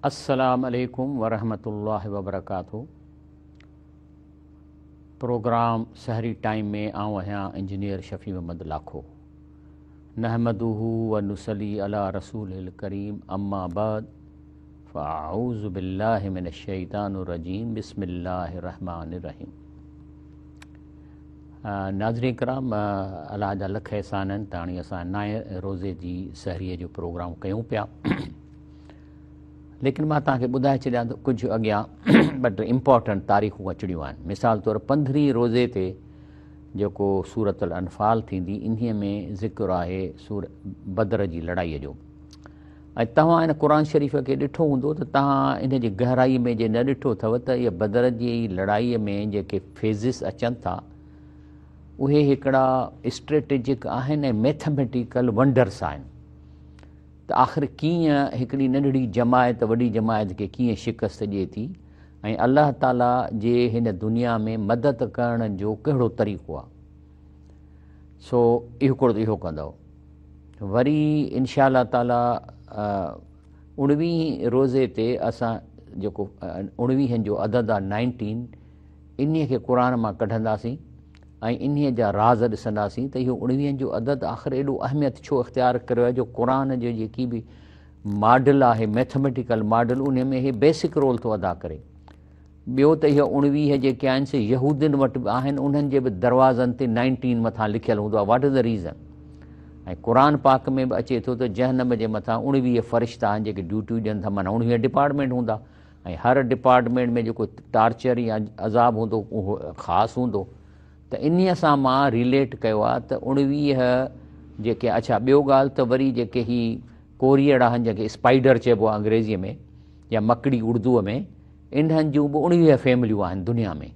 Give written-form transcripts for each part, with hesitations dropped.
السلام عليڪم ورحمة الله وبرڪاته پروگرام سحري ٽائيم ۾ آئون آهيان انجنيئر شفيع محمد لاکو نحمده و نصلي علي رسوله الڪريم اما بعد فاعوذ بالله من الشيطان الرجيم بسم الله الرحمن الرحيم ناظرين ڪرام الله جا لک احسان آهن ته هاڻي اسان نائين روزي جي سحريء جو پروگرام ڪيون پيا ليڪن مان توهان کي ٻڌائي ڇڏيان ته ڪجهه اڳيان ٻه ٽي امپورٽنٽ تاريخون اچڻيون آهن مثال طور پندرهين روزي تي جيڪو سورت الانفال ٿيندي انهي ۾ ذڪر آهي سور بدر جي لڙائي جو ۽ توهان ان قرآن شريف کي ڏٺو هوندو ته توهان ان جي گهرائي ۾ جي نه ڏٺو اٿو ته اها بدر جي لڙائي ۾ جيڪي فيزز اچن ٿا اهي هڪڙا اسٽريٽجڪ آهن ۽ ميٿميٽيڪل ونڊرس آهن ته آخر ڪيئن هڪڙي ننڍڙي جماعت وڏي جماعت کي ڪيئن شڪست ڏئي ٿي ۽ الله تعالي جي هن دنيا ۾ مدد ڪرڻ جو ڪهڙو طريقو آهي سو اهو ڪڙو اهو ڪندو وري انشاء الله تعالي اڻويهين روزي تي اسان جيڪو اڻويهن جو عدد آهي نائنٽين انهي کي قرآن مان ڪڍنداسين ۽ انهي جا راز ڏسنداسين ته اهو اڻويهن جو عدد آخر ايڏو اهميت ڇو اختيار ڪريو آهي جو قرآن جو جيڪي به ماڊل آهي ميٿميٽيڪل ماڊل انهي ۾ هي بيسڪ رول ٿو ادا ڪري ٻيو ته اهي 19 جيڪي آهن سي يهودين وٽ به آهن انهن جي به دروازن تي نائنٽين مٿان لکيل هوندو آهي what is the reason ۽ قرآن پاڪ ۾ به اچي ٿو ته جهنم جي مٿان 19 فرشتا آهن جيڪي ڊيوٽيون ڏين ٿا معنيٰ 19 ڊپارٽمينٽ هوندا ۽ هر ڊپارٽمينٽ ۾ جيڪو ٽارچر يا عذاب هوندو اهو خاص هوندو ته انهي سان مان ريليٽ ڪيو آهي ته 19 جيڪي اڇا ٻيو ڳالهه ته وري جيڪي هي ڪوريئڙ آهن جنهن کي اسپائيڊر چئبو آهي انگريزي ۾ يا مڪڙي اردوء ۾ انهن جون به 19 فيمليون آهن دنيا ۾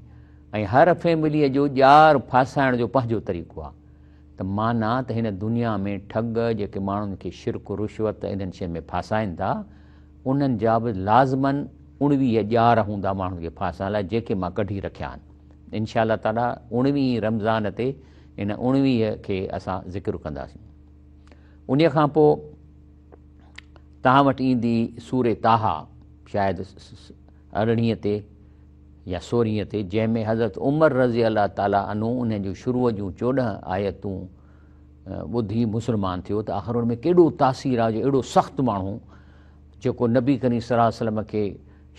۽ هر فيمليء جو ڄار ڦاسائڻ جو پنهنجو طريقو آهي ته معنيٰ ته هن دنيا ۾ ٺڳ جيڪي ماڻهن کي شرڪ رشوت انهن شين ۾ ڦاسائن ٿا انهن جا به لازماً 19 ڄار هوندا ماڻهن کي ڦاسائڻ لاء جيڪي مان ڪڍي رکيا آهن انشاء الله تعاليٰ 19 رمضان تي ان 19 کي اسان ذڪر ڪنداسين انهيء کان پوء توهان وٽ ايندي سورة طٰهٰ شايد ارڙهين تي يا سورهين تي جنهن ۾ حضرت عمر رضي الله تعالٰي عنه انهن جون شروع جون 14 آيتون ٻڌي مسلمان ٿيو ته آخر ان ۾ ڪيڏو تاثير آهي جو اهڙو سخت ماڻهو جيڪو نبي ڪريم صلي الله عليه وسلم کي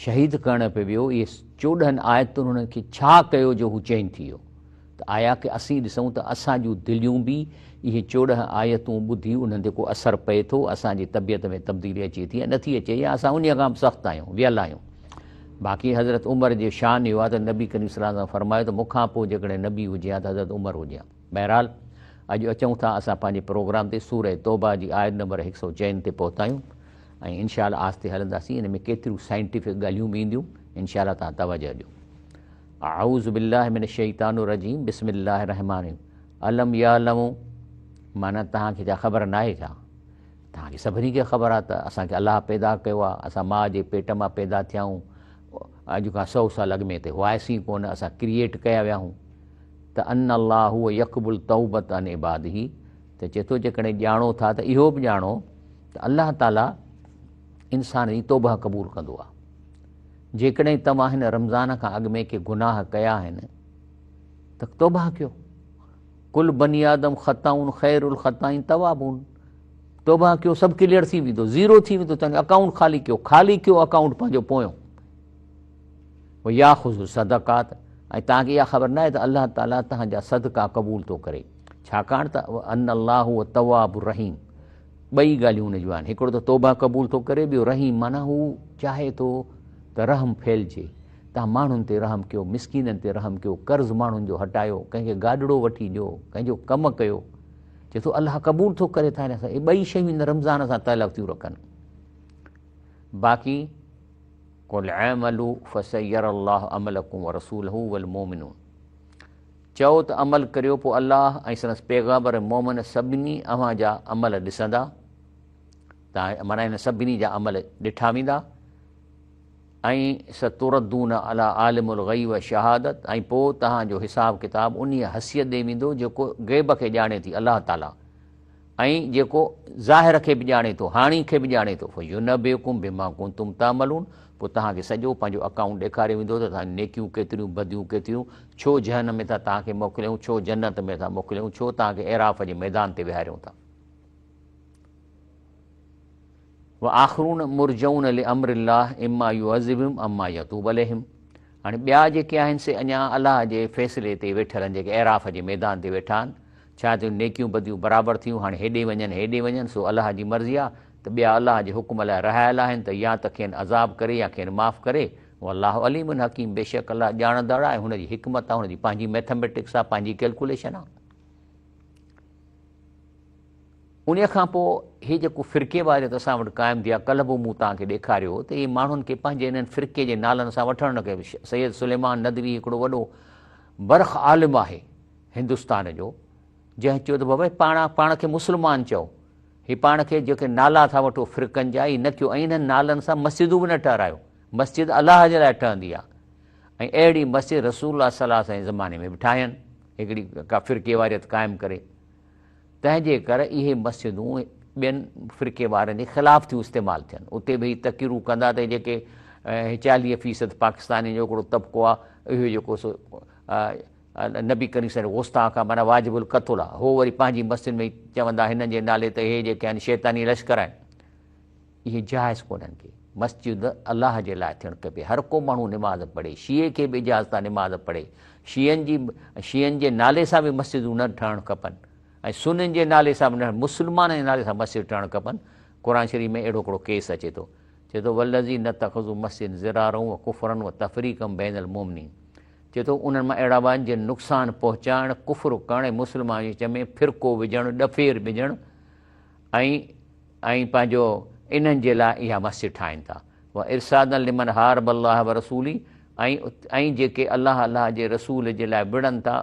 شهيد ڪرڻ پئي ويو اهي 14 آيتن انهن کي ڇا ڪيو جو هو چينج ٿي ويو ته آيا ڪي اسين ڏسون ته اسان جون دليون به اهي 14 آيتون ٻڌي انهن تي ڪو اثر پئي ٿو، اسان جي طبيعت ۾ تبديلي اچي ٿي يا نٿي اچي يا اسان انهيء کان به سخت آهيون، ويل آهيون. باقي حضرت عمر جو شان اهو آهي ته نبي ڪريم صلي الله عليه وسلم فرمايو ته مون کان پوء جيڪڏهن نبي هجي ها ته حضرت عمر هجي ها. بهرحال اڄ اچون ٿا اسان پنهنجي پروگرام تي سورة توبه جي آيت نمبر 104 تي پهتا آهيون ۽ انشاء الله آهستي هلنداسين ان ۾ ڪيتريون سائنٽيفڪ ڳالهيون به اينديون انشاء الله توهان توجه ڏيو. اعوذ بالله من الشيطان الرجيم بسم الله الرحمن الرحيم الم يعلموا معنيٰ توهان کي ڇا خبر ناهي ڇا؟ توهان کي سڀني کي خبر آهي ته اسان کي الله پيدا ڪيو آهي، اسان ماء جي پيٽ مان پيدا ٿيا آهيون، اڄ کان سؤ سال اڳ ۾ هتي هئاسين ڪونه، اسان ڪريئيٽ ڪيا ويا آهيون ته ان الله هو يقبل التوبة عن عباده ته چئي ٿو جيڪڏهن ڄاڻو ٿا ته اهو به ڄاڻو ته الله تعاليٰ انسان جي توبه قبول ڪندو آهي. جيڪڏهن توهان هن رمضان کان اڳ ۾ ڪي گناهه ڪيا آهن ته توبه ڪيو. ڪل بني آدم خطائون خير الخطائين توابون. توبه ڪيو سڀ ڪليئر ٿي ويندو، زيرو ٿي ويندو، تنهنجو اڪائونٽ خالي ڪيو، خالي ڪيو اڪائونٽ پنهنجو پويون. وياخذ الصدقات ۽ توهان کي اها خبر ناهي ته الله تعاليٰ توهان جا صدقا قبول ٿو ڪري، ڇاڪاڻ ته ان الله هو التواب الرحيم. ٻئي ڳالهيون ان جون آهن، هڪڙو ته توبه قبول ٿو ڪري، ٻيو رحيم معنيٰ هو چاهي ٿو ته رحم ڦهلجي، توهان ماڻهن تي رحم ڪيو، مسڪينن تي رحم ڪيو، قرض ماڻهن جو هٽايو، ڪنهن کي گاڏڙو وٺي ڏيو، ڪنهن جو ڪم ڪيو، چئي ٿو الله قبول ٿو ڪري ٿا اهي ٻئي شيون هن رمضان سان تعلق ٿيون رکن. باقي قل اعملوا فسيرى الله عملكم ورسوله والمؤمنون چئو ته عمل ڪريو پوء الله ۽ سندس پيغمبر ۽ مؤمن سڀني اوهان جا عمل ڏسندا ته معنيٰ هن سڀني جا عمل ڏٺا ويندا ۽ ستردون علي عالم الغيب والشهادت ۽ پوء توهان جو حساب ڪتاب انهيء حثيت ڏي ويندو جيڪو غيب کي ڄاڻي ٿي الله تعاليٰ. ۽ جيڪو ظاهر کي به ڄاڻي ٿو، هاڻي کي به ڄاڻي ٿو. فينبئڪم بما ڪنتم تعملون پوء توهان کي سڄو پنهنجو اڪائونٽ ڏيکاريو ويندو ته توهان جون نيڪيون ڪيتريون، بديون ڪيتريون، ڇو جهنم ۾ ٿا توهان کي موڪليون، ڇو جنت ۾ ٿا موڪليون، ڇو توهان کي اعراف جي ميدان تي ويهاريون ٿا. وآخرون مرجون لامر الله اما يعذبهم اما يتوب عليهم هاڻي ٻيا جيڪي آهن سي اڃا الله جي فيصلي تي ويٺل آهن جيڪي اعراف جي ميدان تي ويٺا آهن ڇا ٿيو نيڪيون بديون برابر ٿيون هاڻي هيڏي وڃن هيڏي وڃن سو الله جي مرضي آهي ته ٻيا الله جي حڪم لاء رهايل آهن ته يا ته کين عذاب ڪري يا کين معاف ڪري والله عليم حڪيم بيشڪ الله ڄاڻندڙ آهي هن جي حڪمت آهي هن جي پنهنجي ميٿميٽڪس آهي پنهنجي ڪيلڪوليشن آهي. انهيء کان پوء هي جيڪو فرقيواريت اسان وٽ قائم ٿي آهي، ڪلهه به مون توهان کي ڏيکاريو هو ته اهي ماڻهن کي پنهنجي انهن فرقي جي نالن سان وٺڻ نه کپي. سيد سليمان ندوي هڪڙو وڏو برک عالم آهي هندستان جو، جنهن چيو ته بابا پاڻ پاڻ کي مسلمان چئو، هي پاڻ کي جيڪي نالا ٿا وٺو فرقن جا اهي نه ڪيو ۽ انهن نالن سان مسجدون به نه ٺهرايو، مسجد الله جي لاء ٺهندي آهي ۽ اهڙي مسجد رسول الله صلي الله عليه وسلم جي زماني ۾ به ٺاهين، هڪڙي ڪا فرقيواريت قائم ڪري. تنهن جي ڪر اهي مسجدون ٻين فرقي وارن جي خلاف ٿيون استعمال ٿين. اتي به هي تقريرون ڪندا ته جيڪي 40 فيصد پاڪستانين جو هڪڙو طبقو آهي اهو جيڪو سو نبي ڪريم صلي الله گستاخ آهي معنيٰ واجب القتل آهي. هو وري پنهنجي مسجد ۾ چوندا هنن جي نالي ته اهي جيڪي آهن شيطاني لشڪر آهن. اهي جائز ڪونهن ڪي. مسجد الله جي لاء ٿيڻ کپي. هر ڪو ماڻهو نماز پڙهي. شيعي کي به اجازت آهي نماز پڙهي. شيعن جي شيعن جي نالي سان به مسجدون نه ٺهڻ کپن ۽ سنين جي نالي سان به نه مسلمانن جي نالي سان مسجد ٺهڻ کپن. قرآن شريف ۾ اهڙو هڪڙو ڪيس اچي ٿو. چئي ٿو والذين اتخذوا مسجد ضرارا و ڪفرا و تفريقا بين المؤمنين چئي ٿو انهن مان اهڙا به آهن جن نقصان پهچائڻ، ڪفر ڪرڻ ۽ مسلمانن جي وچ ۾ فرقو وجهڻ، ڏڦير وجهڻ ۽ ۽ پنهنجو انهن جي لاء اها مسجد ٺاهين ٿا. وارصادا لمن حارب الله ورسوله ۽ ۽ جيڪي الله الله جي رسول جي لاء وڙهن ٿا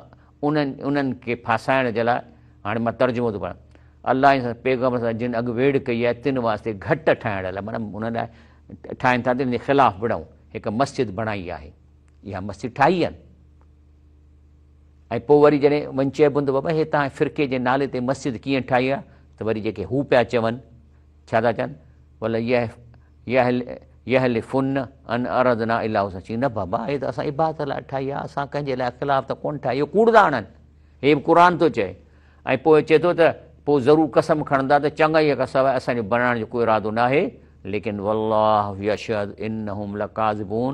انهن انهن کي ڦاسائڻ جي لاء، هاڻي مان ترجمو ٿو پڙهان، الله ۽ سندس پيغمبر سان جن اڳ ويڙهه ڪئي آهي تن واسطي گهٽ ٺاهڻ لاء معنيٰ انهن لاء ٺاهين ٿا ته انهن جي خلاف وڙهون هڪ مسجد بڻائي آهي اها مسجد ٺاهي آهن. ۽ پوء وري جڏهن وڃي چئبو ته بابا هي توهان فرقي جي نالي تي مسجد ڪيئن ٺاهي آهي ته وري جيڪي هو پيا چون ڇا ٿا چون ولا يحلفن ان اردنا الا حسنا چي نه بابا هي ته اسان عبادت لاء ٺاهي آهي اسان ڪنهن جي لاء خلاف ته ڪونه ٺاهي اهو ڪوڙ ٿا هڻن هي به قرآن ٿو چئي ۽ پوء چئي ٿو ته پوء ضرور قسم کڻندا ته چڱائيء کان سواء اسان جو بڻائڻ جو ڪو ارادو ناهي ليڪن والله يشهد انهم لڪاذبون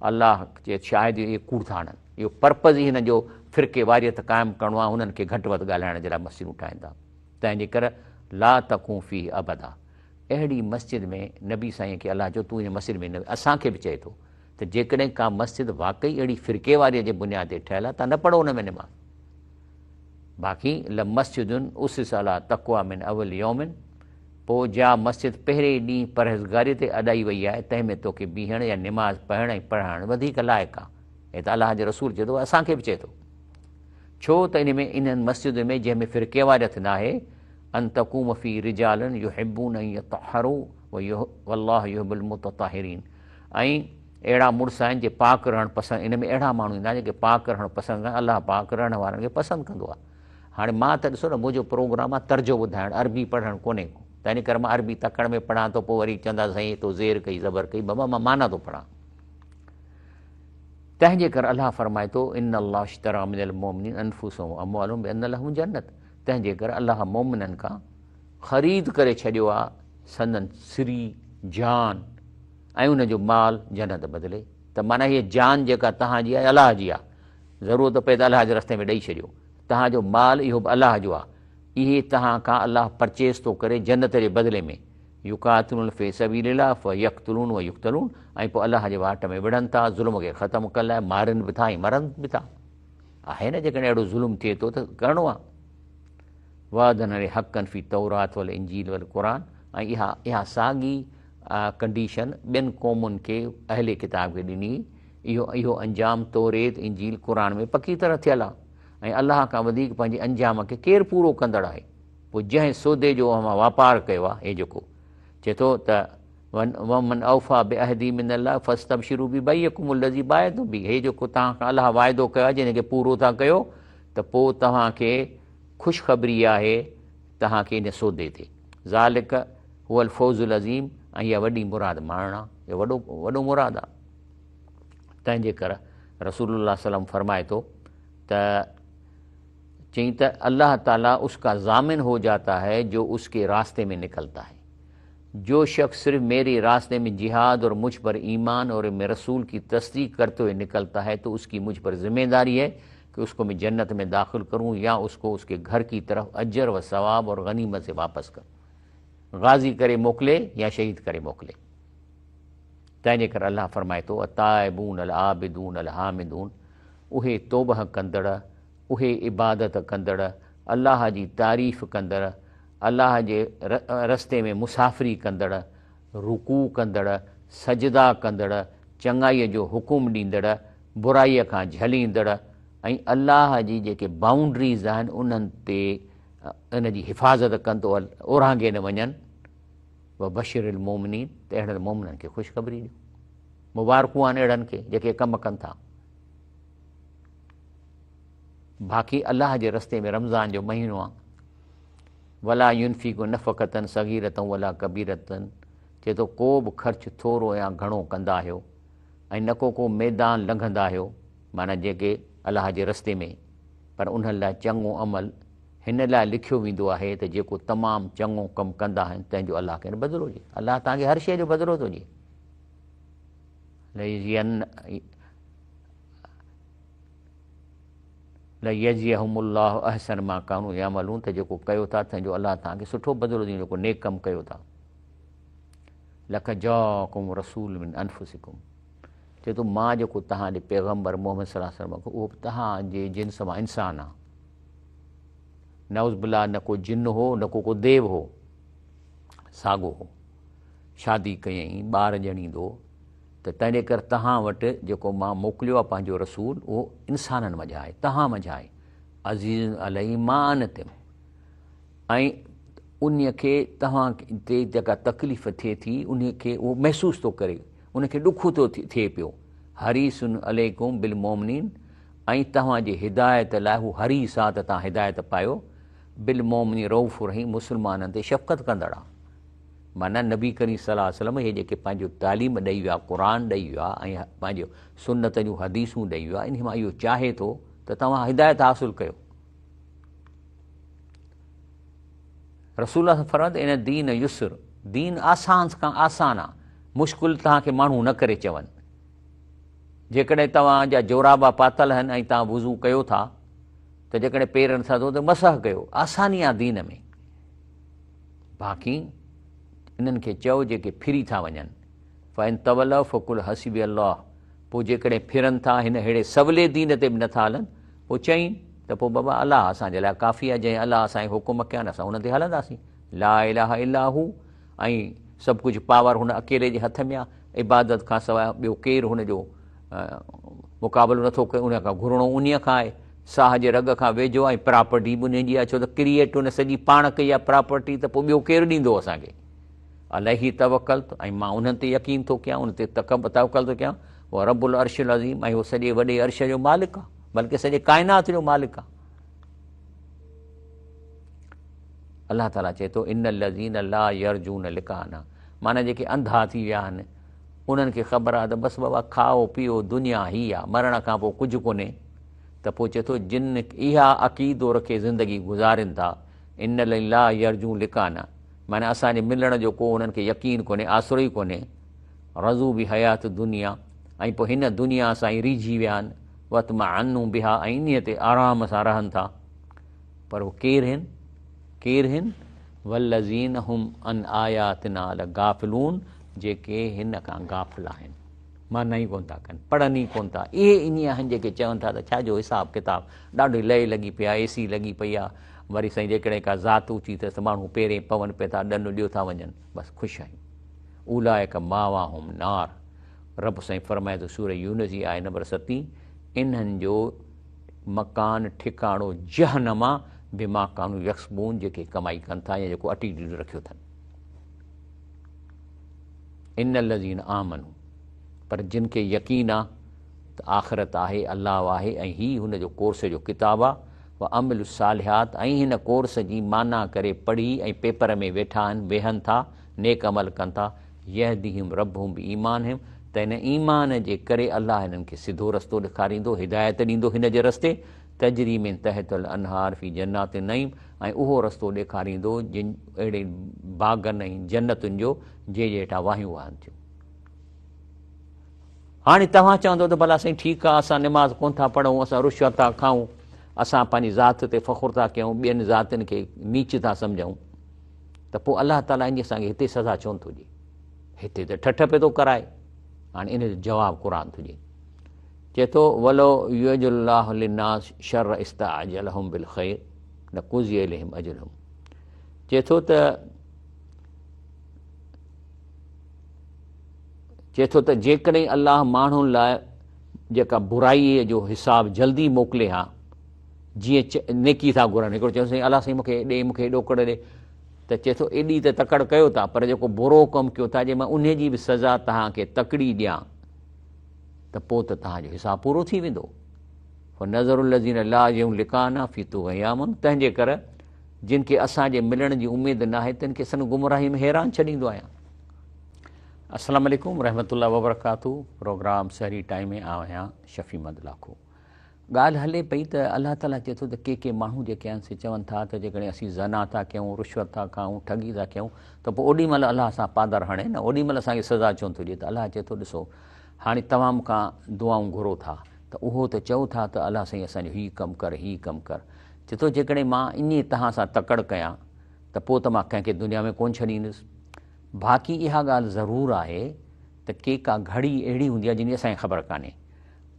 الله چئي شاهد اهي ڪوڙ ٿا هڻن اهو پرپز ئي هنن جو فرقي واريت قائم ڪرڻو آهي، هنن کي گهٽ وڌ ڳالهائڻ جي لاء مسجدون ٺاهين ٿا. تنهن جي ڪري لا تقوم فيه ابدا اهڙي مسجد ۾ نبي سائين کي الله چيو تون ان مسجد ۾ نه ويهه اسان کي به چئي ٿو ته جيڪڏهن ڪا مسجد واقعي اهڙي فرقي واريت جي بنياد تي ٺهيل آهي ته نه پڙهو ان ۾ نماز باقي لمسجد اسس علي تقويٰ من اول يوم پوء جا مسجد پهرين ڏينهن پرهيزگاري تي اڏائي وئي آهي تنهن ۾ توکي بيهڻ يا نماز پڙهڻ ۽ پڙهائڻ وڌيڪ لائق آهي. هي ته الله جي رسول چئي ٿو اسان کي به چئي ٿو ڇو ته ان ۾ انهن مسجدن ۾ جنهن ۾ فرقيواريت ناهي ان تقوم في رجال يحبون ان يطهروا والله يحب المتطهرين ۽ اهڙا مڙس آهن جي پاڪ رهڻ پسند ان ۾ اهڙا ماڻهو ايندا جيڪي پاڪ رهڻ پسند ڪندا الله پاڪ رهڻ وارن کي پسند ڪندو آهي هاڻي مان ته ڏسو نه منهنجو پروگرام آهي ترجو ٻڌائڻ عربي پڙهڻ ڪونهي ڪو تنهن ڪري مان عربي تڪڙ ۾ پڙهان ٿو پوء وري چوندا سائين تو زير ڪئي زبر ڪئي بابا مان معنيٰ ٿو پڙهان تنهن جي ڪري الله فرمائي ٿو، ان الله اشتري من المؤمنين انفسهم واموالهم بان لهم الجنت تنهن جي ڪري الله مؤمنن کان خريد ڪري ڇڏيو آهي سندن سري، جان، ۽ ان جو مال جنت بدلي ته معنيٰ هيء جان جيڪا توهان جي آهي الله جي آهي ضرورت پئي ته الله جي رستي ۾ ڏئي ڇڏيو توهان جو مال اهو به الله جو آهي اهي توهان کان الله پرچيز ٿو ڪري جنت جي بدلي ۾ يقاتلون في سبيل الله فيقتلون ويقتلون ۽ پوء الله جي واٽ ۾ وڙهن ٿا ظلم کي ختم ڪرڻ لاء مارن به ٿا ۽ مرن به ٿا آهي نه جيڪڏهن اهڙو ظلم ٿئي ٿو ته ڪرڻو آهي وعدن عليه حقا في التورات والانجيل والقرآن ۽ اها اها ساڳي ڪنڊيشن ٻين قومن کي اهل ڪتاب کي ڏني اهو اهو انجام توريت انجيل قرآن ۾ پڪي طرح ٿيل آهي ۽ الله کان وڌيڪ پنهنجي انجام کي ڪير پورو ڪندڙ آهي پوء جنهن سودي جو اوهان واپار ڪيو آهي، هي جيڪو، چئي ٿو ته، ومن اوفيٰ بعهده من الله فاستبشروا ببيعڪم الذي بايعتم به، هي جيڪو توهان کان الله واعدو ڪيو آهي جنهن کي پورو ٿا ڪيو ته پوء توهان کي خوشخبري آهي توهان کي ان سودي تي. ذلک هو الفوز العظيم ۽ اها وڏي مراد ماڻڻ آ، اهو وڏو وڏو مراد آ. تنهن جي ڪر رسول الله صلي الله عليه وسلم فرمائي ٿو ته چئين ته الله تعالي اس کا ضامن هو جاتا هي جو اس ڪي راستي ۾ نڪلتا هي. جو شخص صرف ميري راستي ۾ جهاد اور مجھ پر ايمان اور مي رسول ڪي تصديق ڪرتي هوئي نڪلتا هي تو اس ڪي مجھ پر ذمه داري هي ڪه اس ڪو مي جنت ۾ داخل ڪرون يا اس ڪو اس ڪي گهر ڪي طرف اجر و ثواب اور غنيمت سي واپس ڪرون. غازي ڪري موڪلي يا شهيد ڪري موڪلي. تنهن جي ڪري الله فرمائي ٿو التائبون العابدون الحامدون اهي توبه ڪندڙ، اهي عبادت ڪندڙ، الله جي تعريف ڪندڙ، الله جي رستي ۾ مسافري ڪندڙ، رڪوع ڪندڙ، سجدا ڪندڙ، چڱائيء جو حڪم ڏيندڙ، برائيء کان جهليندڙ ۽ الله جي جيڪي بائونڊريز آهن انهن تي ان جي حفاظت ڪن ته اورانگهي نه وڃن. وبشر المومنين ته اهڙن مومنن کي خوشخبري ڏيو. مبارڪون آهن اهڙن کي جيڪي ڪم ڪن ٿا. باقي الله جي رستي ۾ رمضان جو مهينو آ. ولا ينفقوا نفقة صغيرة ولا ڪبيرة چئي ٿو ڪو به خرچ ٿورو يا گهڻو ڪندا آهيو ۽ نه ڪو ڪو ميدان لنگهندا آهيو معنيٰ جيڪي الله جي رستي ۾ پر انهن لاء چڱو عمل هن لاء لکيو ويندو آهي ته جيڪو تمام چڱو ڪم ڪندا آهن تنهن جو الله کين بدلو ڏئي. الله توهان کي هر شيء جو بدلو ٿو ڏئي. ليجزيهم الله احسن ما ڪانوا يعملون ته جيڪو ڪيو ٿا تنهن جو الله توهان کي سٺو بدلو ڏيندو جيڪو نيڪ ڪم ڪيو ٿا. لقد جاءڪم رسول من انفسڪم چئي ٿو مان جيڪو توهان ڏي پيغمبر محمد صلي الله عليه وسلم اهو به توهان جي جنس مان انسان آ. نعوذ بالله نه ڪو جن هو نه ڪو ڪو ديو هو، ساڳو هو. شادي ڪيائين، ٻار ڄڻيندو ته تنهنجي ڪر توهان وٽ جيڪو مان موڪليو آهي پنهنجو رسول اهو انسانن منجهان آهي، توهان منجهان آهي. عزيز عليه ما عنتم ۽ انهي کي توهان تي جيڪا تڪليف ٿئي ٿي انهي کي اهو محسوس ٿو ڪري، ان کي ڏک ٿو ٿئي پيو. حريص عليڪم بالمومنين ۽ توهان جي هدايت لاء هو حريص آ ته توهان هدايت پايو. بالمومنين رؤف رحيم مسلمانن تي شفقت ڪندڙ آ. معنيٰ نبي ڪريم صلي الله عليه وسلم اهي جيڪي پنهنجو تعليم ڏئي ويا، قرآن ڏئي ويا ۽ پنهنجو سنت جون حديثون ڏئي ويا، انهي مان اهو چاهي ٿو ته توهان هدايت حاصل ڪيو. رسول الله فرمايو ته ان الدين يسر، دين آسان کان آسان آ، مشڪل توهان کي ماڻهو نه ڪري چون. جيڪڏهن توهان جا جورابا پاتل آهن ۽ توهان وضو ڪيو ٿا ته جيڪڏهن پير نٿا ڌو ته مسح ڪيو، آساني آ دين ۾. باقي انهن کي چئو جيڪي ڦري ٿا وڃن، فان تولوا فقل حسبي الله پوء جيڪڏهن ڦرن ٿا هن ههڙي سولي دين تي به نٿا هلن پوء چئين ته پوء بابا الله اسان جي لاء ڪافي آهي جنهن الله اسان کي حڪم ڪيا آهن اسان ان تي هلنداسين لا اله الا هو ۽ سڀ ڪجهه پاور هن اڪيلي جي هٿ ۾ آهي عبادت کان سواء ٻيو ڪير هن جو مقابلو نٿو ڪري ان کان گهرڻو انهيء کان آهي. ساهه جي رڳ کان ويجهو ۽ پراپرٽي به انهيء جي آهي ڇو ته ڪريئيٽ هن سڄي پاڻ ڪئي آهي پراپرٽي ته پوء ٻيو ڪير ڏيندو اسان کي. عليه توڪلت ۽ مان انهن تي يقين ٿو ڪيان ان تي توڪل ٿو ڪيان هو رب العرش العظيم ۽ هو سڄي وڏي عرش جو مالڪ آهي بلڪه سڄي ڪائنات جو مالڪ آهي. الله تعاليٰ چئي ٿو ان الذين لا يرجون لقاءنا معنيٰ جيڪي انڌا ٿي ويا آهن انهن کي خبر آهي ته بس بابا کائو پيئو دنيا هي آ مرڻ کان پوء ڪجهه ڪونهي ته پوء چئي ٿو جن اها عقيدو رکي زندگي گذارين ٿا ان لا يرجون لقانا معنيٰ اسان جي ملڻ جو ڪو انهن کي يقين ڪونهي آسرو ئي ڪونهي رضو بحيات الدنيا ۽ پوء هن دنيا سان ئي ريجهي ويا آهن واطمأنوا بها ۽ انهيء تي آرام سان رهن ٿا پر هو ڪير هن؟ ڪير هن؟ والذين هم عن آياتنا لغافلون جيڪي هن کان غافل آهن، معنيٰ ئي ڪونه ٿا ڪن، پڙهن ئي ڪونه ٿا. اهي انهي آهن جيڪي چون ٿا ته ڇا جو حساب ڪتاب، ڏاڍي لئي لڳي پئي آهي، اي سي لڳي پئي آهي، وري سائين جيڪڏهن ڪا ذات اوچي اٿس ته ماڻهو پيرين پون پئي ٿا، ڏن ڏيو ٿا وڃن، بس خوش آهيون. اولئڪ ماواهم نار. رب سائين فرمائي ٿو سورة يونس جي آية نمبر ستين، انهن جو مڪان، ٺڪاڻو، جهنم آ، بما ڪانو يڪسبون جيڪي ڪمائي ڪن ٿا يا جيڪو اٽيٽيوڊ رکيو اٿن. ان الذين آمنوا پر جن کي يقين آ ته آخرت آهي، الله آهي ۽ هي هن جو ڪورس جو ڪتاب آ، وعملوا الصالحات ۽ هن ڪورس جي معنيٰ ڪري پڙهي ۽ پيپر ۾ ويٺا آهن، ويهن ٿا، نيڪ عمل ڪن ٿا، يهديهم ربهم بايمانهم ته ان ايمان جي ڪري الله هنن کي سڌو رستو ڏيکاريندو، هدايت ڏيندو هن جي رستي، تجري من تحتها الانهار في جنات النعيم ۽ اهو رستو ڏيکاريندو جن اهڙي باغن ۽ جنتن جو جنهن جي هيٺان واهيون وهن ٿيون. هاڻي توهان چوندو ته ڀلا سائين ٺيڪ آ اسان نماز ڪونه ٿا پڙهون، اسان رشوت ٿا کائون، اسان پنهنجي ذات تي فخر ٿا ڪيون، ٻين ذاتين کي نيچ ٿا سمجهون ته پوء الله تعاليٰ ان اسان کي هتي سزا ڇو نٿو ڏئي؟ هتي ته ٺٺ پئي ٿو ڪرائي. هاڻي ان جو جواب قرآن ٿو ڏئي، چئي ٿو ولو يعجل الله للناس شر استعجلهم بالخير لقضي اليهم اجلهم. چئي ٿو ته چئي ٿو ته جيڪڏهن الله ماڻهن لاء جيڪا برائيء جو حساب جلدي موڪلي ها، جيئن نيڪي ٿا گهرن، هڪڙو چئي ٿو سائين الله سائين مون کي ڏي، مون کي ڏوڪڙ ڏي، ته چئي ٿو ايڏي ته تڪڙ ڪيو ٿا، پر جيڪو برو ڪم ڪيو ٿا، جي مان انهيء جي به سزا توهان کي تڪڙي ڏيان ته پوء ته توهان جو حساب پورو ٿي ويندو. فنذر الذين لا يرجون لقاءنا في طغيانهم، تنهن جي ڪري جن کي اسان جي ملڻ جي اميد ناهي تن کي سندن گمراهي ۾ حيران ڇڏيندو آهيان. السلام عليڪم ورحمة الله وبرڪاته پروگرام سحري ٽائيم ۾ آئون آهيان شفيع محمد لاکو. ڳالهه هلي پئي ته الله تعاليٰ چئي ٿو ته ڪي ڪي ماڻهو جيڪي آهن سي چون ٿا ته جيڪڏهن اسين زنا ٿا ڪيون، رشوت ٿا کائون، ٺڳي ٿا ڪيون ته پوء اوڏي مهل الله سان پادر هڻي نه، اوڏي مهل اسان کي سزا ڇو نٿو ڏئي؟ ته الله چئي ٿو ڏسو هاڻي توهان مون کان دعائون گهرو ٿا ته اهو ته چئو ٿا ته الله سائين اسان جو هي ڪم ڪر هي ڪم ڪر، چئي ٿو جيڪڏهن مان ائين توهان سان تڪڙ ڪيان ته پوء ته مان ڪنهن کي دنيا ۾ ڪونه ڇڏيندس. باقي اها ڳالهه ضرور آهي ته ڪي ڪا گهڙي اهڙي هوندي آهي جنهن جي اسان کي خبر ڪانهي.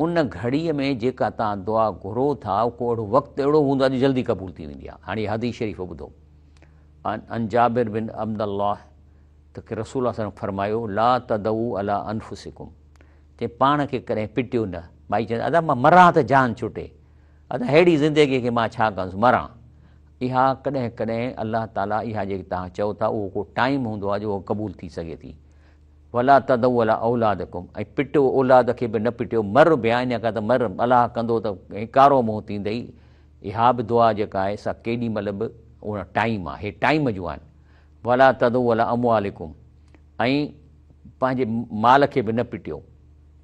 ان گهڙيء ۾ جيڪا توهان دعا گهرو ٿا ڪو اهڙو وقت اهڙو هوندو آهي جو جلدي قبول ٿي ويندي آهي. هاڻي حديث شريف ٻڌو. عن جابر بن عبدالله ته رسول الله صلي الله عليه وسلم فرمايو لا تدعو علي انفسڪم چي پاڻ کي ڪڏهن پٽيو نه. مائي چوندي ادا مان مران ته جان ڇٽي. ادا ههڙي زندگيء کي مان ڇا ڪندس مران. اها ڪڏهن ڪڏهن الله تعالي اها جيڪي توهان چئو ٿا اهو ڪو ٽائيم هوندو آهي جو اها قبول ٿي سگهي ٿي. ولا تدعوا علي اولادڪم ۽ پٽيو اولاد کي به نه پٽيو مر به ان کان ته مر الله ڪندو ته ڪارو منهن ٿيندئي. اها به دعا جيڪا آهي سا ڪيڏي مهل به ان ٽائيم آهي هي ٽائيم جون آهن. ولا تدعوا علي اموالڪم ۽ پنهنجي مال کي به نه پٽيو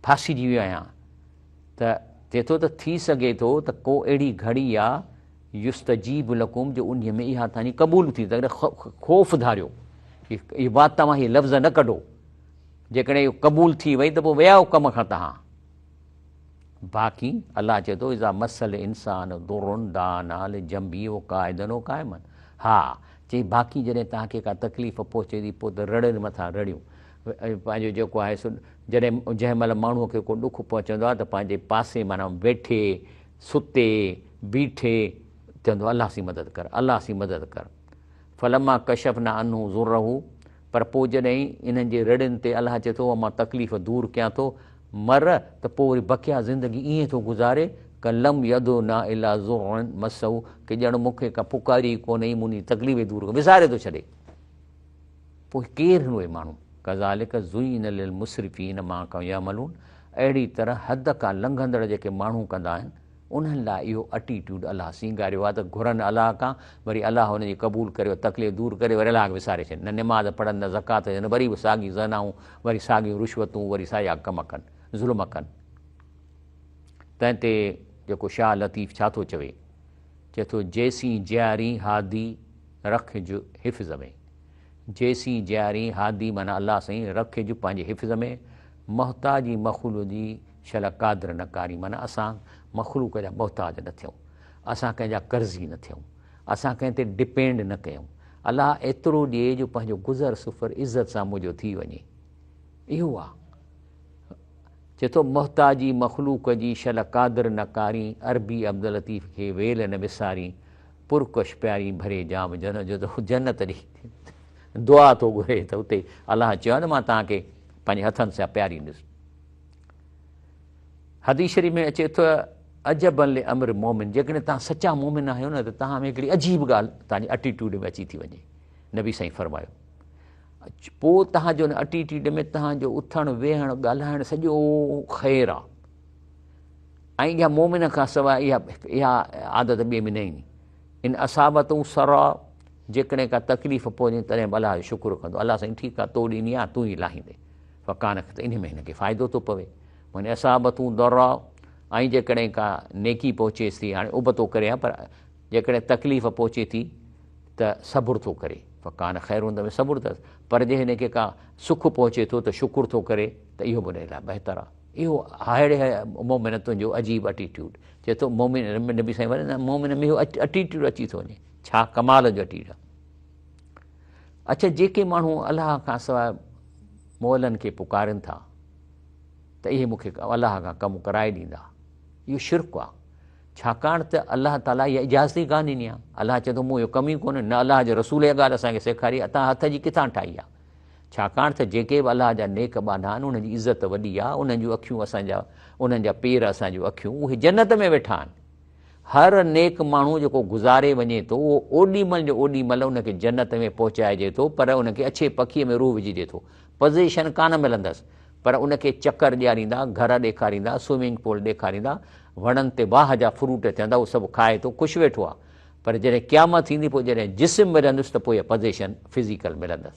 ڦاسجي ويو آهيان ته چئي ٿو ته ٿي سگهي ٿو ته ڪو اهڙي گهڙي آ يستجيب لڪم جو انهيء ۾ اها توهان جي قبول ٿي تنهنڪري خوف ڌاريو هي وات توهان هي لفظ نه ڪڍو جيڪڏهن اهو قبول ٿي وئي ته پوء ويا ڪم کان توهان. باقي الله چئي ٿو اذا مس الانسان ضر دعانا لجنبه وقاعدا وقائما ها چئي باقي جڏهن توهان کي ڪا تڪليف پهچي ٿي پوء ته رڙين مٿان رڙيون پنهنجو جيڪو آهي سو جڏهن جنهن مهل ماڻهوء کي ڪو ڏک پهچندو آهي ته پنهنجي پاسي معنيٰ ويٺي ستي بيٺي چوندو الله سين مدد ڪر الله سين مدد ڪر فلما ڪشفنا عنه ضره پر پوء جڏهن انهن جي رڙين تي الله چئي ٿو مان تڪليف دور ڪيان ٿو مر ته پوء وري بقيه زندگي ائين ٿو گذاري ڪان لم يدعنا الا ضر مسه ڪي ڄڻ مون کي ڪا پڪاري ئي ڪونه هئي منهنجي تڪليف ئي دور وساري ٿو ڇڏي پوء ڪير هن اهي ماڻهو ڪذالڪ زين للمسرفين ما ڪانوا يعملون اهڙي طرح حد کان لنگهندڙ جيڪي ماڻهو ڪندا آهن انهن لاء اهو اٽيٽيوڊ الله سينگاريو آهي ته گهرن الله کان وري الله انهن جي قبول ڪري تڪليف دور ڪري وري الله کي وساري ڇڏين نه نماز پڙهن نه زڪوات ڏين وري به ساڳيون زنائون وري ساڳيون رشوتون وري ساڳيا ڪم ڪن ظلم ڪن. تنهن تي جيڪو شاهه لطيف ڇا ٿو چوي؟ چئي ٿو جيسين جيارين هادي رکج حفظ ۾. جيسين جيارين هادي معنيٰ الله سائين رکج پنهنجي حفظ ۾، محتاجي مخلوق جي شل قادر نه ڪارين معنيٰ اسان مخلوق جا محتاج نه ٿيون، اسان ڪنهن جا قرضي نه ٿيون، اسان ڪنهن تي ڊپينڊ نه ڪيون، الله ايترو ڏئي جو پنهنجو گذر سفر عزت سان منهنجو ٿي وڃي. اهو آ. چئي ٿو محتاجي مخلوق جي شل قادر نه ڪارين، عربي عبداللطيف کي ويل نه وسارين، پرڪش پيارين ڀري جام جنت جو ته جنت ڏي دعا ٿو گهري ته اتي الله چيو آهي ته مان توهان کي پنهنجي هٿن سان پياريندس. حديث شريف ۾ اچي ٿو عجبا لامر مومن جيڪڏهن توهان سچا مومن آهيو نه ته توهان ۾ هڪڙي عجيب ڳالهه توهان جي اٽيٽيوڊ ۾ اچي ٿي وڃي. نبي سائين فرمايو پوء توهان جو ان اٽيٽيوڊ ۾ توهان جو اٿڻ ويهڻ ڳالهائڻ سڄو خير آ. ۽ اها مؤمن کان سواء اها اها عادت ٻئي ۾ نه ايندي. ان اصابته سراء جيڪڏهن ڪا تڪليف پهچي تڏهن به الله جو شڪر ڪندو، الله سائين ٺيڪ آهي تو ڏني آهي تون ئي لاهيندين. فڪان ته انهي ۾ هن کي فائدو ٿو پوي. وان اصابته ضراء ۽ جيڪڏهن ڪا نيڪي پهچيس ٿي، هاڻي ابتو ڪري ها پر جيڪڏهن تڪليف پهچي ٿي ته صبر ٿو ڪري، فڪان خير ان ۾ صبر اٿس، پر جي هن کي ڪا سک پهچي ٿو ته شڪر ٿو ڪري ته اهو به ان لاء بهتر آهي. اهو ههڙي مومن تنهنجو عجيب اٽيٽيوڊ چئي ٿو مومن نبي سائين وري نه مومن ۾ اهو اٽيٽيوڊ اچي ٿو وڃي ڇا ڪمال جو اٽيٽيوڊ آهي. اڇا جيڪي ماڻهو الله کان سواء مئلن کي پڪارين ٿا ته اهي مون کي الله کان ڪم ڪرائي ڏيندا، اهو شرڪ آهي. ڇاڪاڻ ته الله تعاليٰ اها اجازت ئي ڪانه ڏني آهي. الله چئي ٿو مون اهو ڪم ئي ڪونه، نه الله جي رسول اها ڳالهه اسان کي سيکاري آهي، تان هٿ جي ڪٿان ٺاهي آهي. ڇاڪاڻ ته جيڪي به الله جا نيڪ ٻانها آهن انهن جي عزت وڏي آهي، انهن جون اکيون اسان جا، انهن جا پير اسان جون اکيون، اهي جنت ۾ ويٺا آهن. هر نيڪ ماڻهو جيڪو گذاري وڃي ٿو اهو اوڏي مهل جو اوڏي مهل ان کي جنت ۾ پهچائجي ٿو پر ان کي اڇي پکيء ۾ روح وجهجي ٿو. پزيشن ڪانه ملندس پر ان کي چڪر ڏياريندا، گهر ڏيکاريندا، سوئمنگ پول ڏيکاريندا، وڻن تي واهه جا فروٽ ٿيندا اهو سڀ کائي ٿو خوش ويٺو آهي پر جڏهن قيامت ٿيندي پوء جڏهن جسم ملندس ته پوء اها پزيشن فزيڪل ملندس.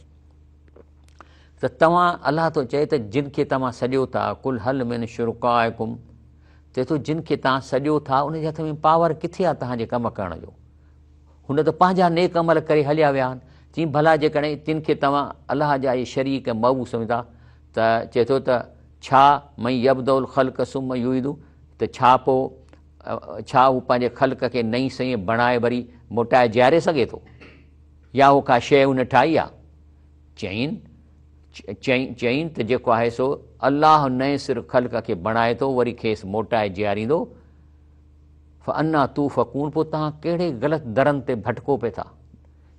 ته توهان الله ٿو چئي ته جن کي توهان سڏيو ٿا قل هل من شرڪائڪم چئي ٿو جن کي توهان سڏيو ٿا ان جي هٿ ۾ پاور ڪٿي آهي توهان جي ڪم ڪرڻ جو؟ هن ته پنهنجا نيڪ عمل ڪري هليا ويا آهن. چيائين ڀلا جيڪڏهن تن کي توهان الله جا اهي شريڪ ۽ معبود سمجهو ٿا ته چئي ٿو ته ڇا من يبدأ الخلق ثم يعيده ته ڇا پوء ڇا هو پنهنجي خلق کي نئين سئين بڻائي وري موٽائي جياري سگهي ٿو يا هو ڪا شيء هن ٺاهي آهي؟ چيائين چيائين ته جيڪو آهي سو الله نئين سر خلق کي بڻائي ٿو وري کيس موٽائي جياريندو. فانا توفڪون پوء توهان ڪهڙي غلط درن تي ڀٽڪو پئي ٿا.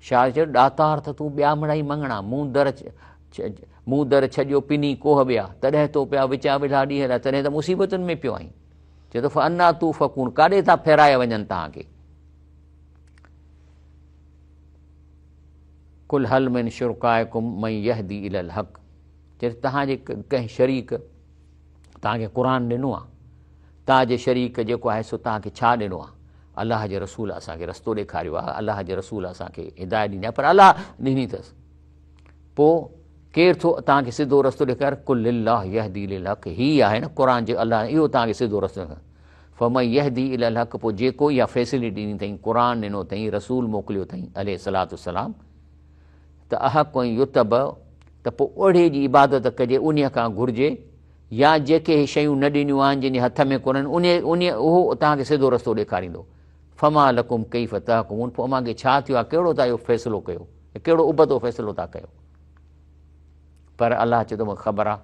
شاهه چيو ڏاتار ته تون ٻيا مڙائي مڱڻا، مون در مون در ڇڏيو پني ڪوهه ٻيا، تڏهن تو پيا وچان وڙها ڏينهن لاء، تڏهن ته مصيبتن ۾ پيو آهين. چئي ٿو فانا توفڪون ڪاڏي ٿا ڦيرايا وڃن توهان کي. قل هل من شرڪائڪم من يهدي الي الحق چئي توهان جي ڪنهن شريڪ توهان کي قرآن ڏنو آهي توهان جي شريڪ جيڪو آهي سو توهان کي ڇا ڏنو آهي الله جي رسول اسان کي رستو ڏيکاريو آهي الله جي رسول اسان کي هدايت ڏني آهي پر الله ڏني اٿس پوء ڪير ٿو توهان کي سڌو رستو ڏيکاري قل الله يهدي للحق هي آهي نه قرآن جي الله اهو توهان کي سڌو رستو ڏيکاري فمن يهدي الي الحق پوء جيڪو اها فيسلٽي ڏني اٿئين، قرآن ڏنو اٿئين، رسول موڪليو اٿئين عليه الصلوة والسلام ته احق ان يتبع ته پوء اهڙي جي عبادت ڪجي انهيء کان گهرجي يا جيڪي هي شيون نه ڏنيون آهن جن جي هٿ ۾ ڪونهن انهيء انهيء اهو توهان کي سڌو رستو ڏيکاريندو فما لڪم ڪيف تحڪمون پوء اوهان کي ڇا ٿيو آهي ڪهڙو ٿا اهو فيصلو ڪيو ڪهڙو ابتو فيصلو ٿا ڪيو پر الله چئي ٿو مون کي خبر آهي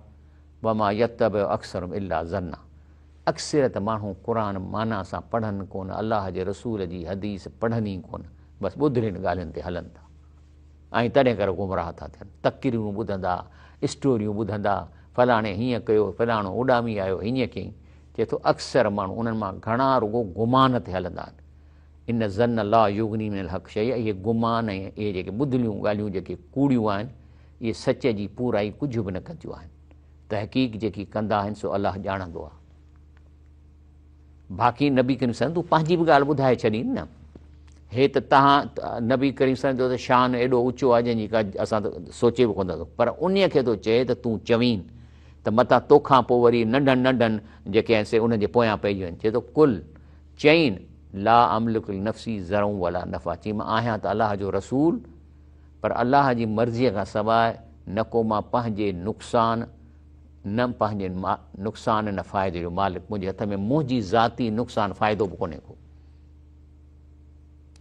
وما يتبع اڪثرهم الا ظنا اڪثريت ماڻهو قرآن معنيٰ سان پڙهن ڪونه، الله جي رسول جي حديث پڙهن ئي ڪونه، بس ٻڌلين ڳالهين تي هلن ٿا ۽ تڏهن ڪري گمراهه ٿا ٿين. تقريرون ٻڌندا، اسٽوريون ٻڌندا، فلاڻي هيئن ڪيو، فلاڻو اڏامي آيو، هيئن ڪيائين. چئي ٿو اڪثر ماڻهو انهن مان گهڻا رڳو گمان تي هلندا آهن. ان الظن لا يغني من الحق شيئا اهي گمان ۽ اهي جيڪي ٻڌليون ڳالهيون جيڪي ڪوڙيون آهن، اهي سچ جي پورائي ڪجهه به نه ڪنديون آهن. تحقيق جيڪي ڪندا آهن سو الله ڄاڻندو آهي. باقي نبي ڪريم صلي تون پنهنجي به ڳالهه ٻڌائي ڇڏين نه. هي ته تهان نبي ڪريم صلي جو ته شان ايڏو اوچو آهي جنهن جي ڪا اسان ته سوچي به ڪونه ٿا سگهون پر انهي کي ٿو چئي ته تون چوين ته متان توکان پوء وري ننڍن ننڍن جيڪي آهن سي انهن جي پويان پئجي وڃن. چئي ٿو قل چئين لا املڪ لنفسي ضرا ولا نفعا چئين مان آهيان ته الله جو رسول پر الله جي مرضيء کان سواء نه ڪو مان پنهنجي نقصان نه پنهنجي نقصان نه فائدي جو مالڪ، منهنجي هٿ ۾ منهنجي ذاتي نقصان فائدو به ڪونهي ڪو.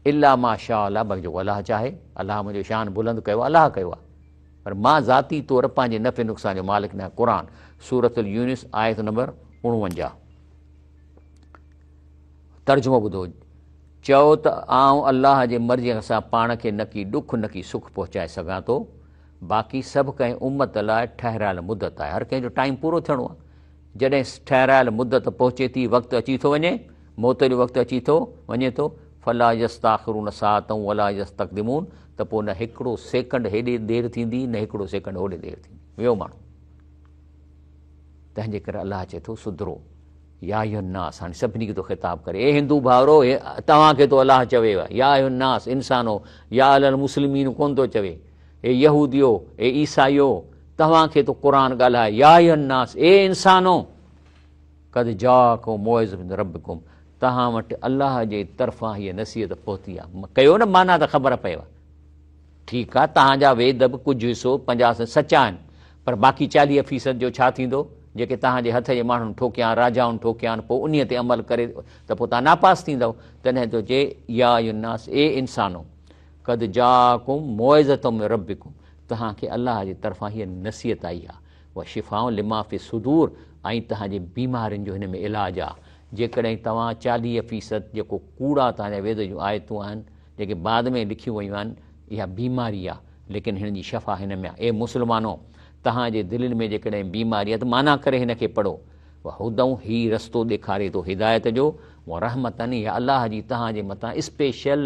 الا ما شاء الله بلڪ جيڪو الله چاهي، الله منهنجو شان بلند ڪيو آهي، الله ڪيو آهي، پر مان ذاتي طور پنهنجي نفعي نقصان جو مالڪ نه آهيان. قرآن سورة اليونس آيت نمبر 49. ترجمو ٻڌو، چئو ته آئون الله جي مرضيء سان پاڻ کي نڪي ڏک نڪي سک پهچائي سگهان ٿو، باقي سڀ ڪنهن امت لاء ٺهرايل مدت آهي، هر ڪنهن جو ٽائيم پورو ٿيڻو آهي، جڏهن ٺهرايل مدت پهچي ٿي، وقت اچي ٿو وڃي، موت جو وقت اچي ٿو وڃي ٿو، فلا يستاخرون ساعة ولا يستقدمون ته پوء نه هڪڙو سيڪنڊ هيڏي دير ٿيندي نه هڪڙو سيڪنڊ هوڏي دير ٿيندي، ويو ماڻهو. تنهن جي ڪري الله چئي ٿو سڌرو. يا ايها الناس، هاڻي سڀني کي ٿو خطاب ڪري، اي هندو ڀائرو، توهان کي ٿو الله چوي، يا ايها الناس، انسانو، يا اهل المسلمين ڪونه ٿو چوي، اي يهوديو، اي عيسائيو، توهان کي ٿو قرآن ڳالهائي، يا ايها الناس، اي انسانو، قد جاءڪم موعظة من ربڪم، توهان وٽ الله جي طرفان هيء نصيحت پهتي آهي. ڪيو نه معنيٰ ته خبر پئيو. ٺيڪ آ توهان جا ويد به ڪجهه حصو 50 سچا آهن پر باقي 40 فيصد جو ڇا ٿيندو جيڪي توهان جي هٿ جي ماڻهن ٺوڪيا آهن راجائن ٺوڪيا آهن پوء انهي تي عمل ڪري ته پوء توهان ناپاس ٿيندؤ تڏهن ٿو چئي يا ايها الناس اي انسانو قد جاءڪم موعظة من ربڪم توهان کي الله جي طرفان هيء نصيحت آئي آهي وشفاء لما في الصدور ۽ توهان جي بيمارين جو هن ۾ علاج آهي جيڪڏهن توهان 40 فيصد جيڪو ڪوڙا توهان جا ويد جون آيتون آهن جيڪي بعد ۾ لکيون ويون آهن، اها بيماري آهي، ليڪن هن جي شفا هن ۾ آهي. اي مسلمانو! توهان جي دلين ۾ جيڪڏهن بيماري آهي ته معنيٰ ڪري هن کي پڙهو. وهدًا هي رستو ڏيکاري ٿو هدايت جو، ورحمةً اها الله جي توهان جي مٿان اسپيشل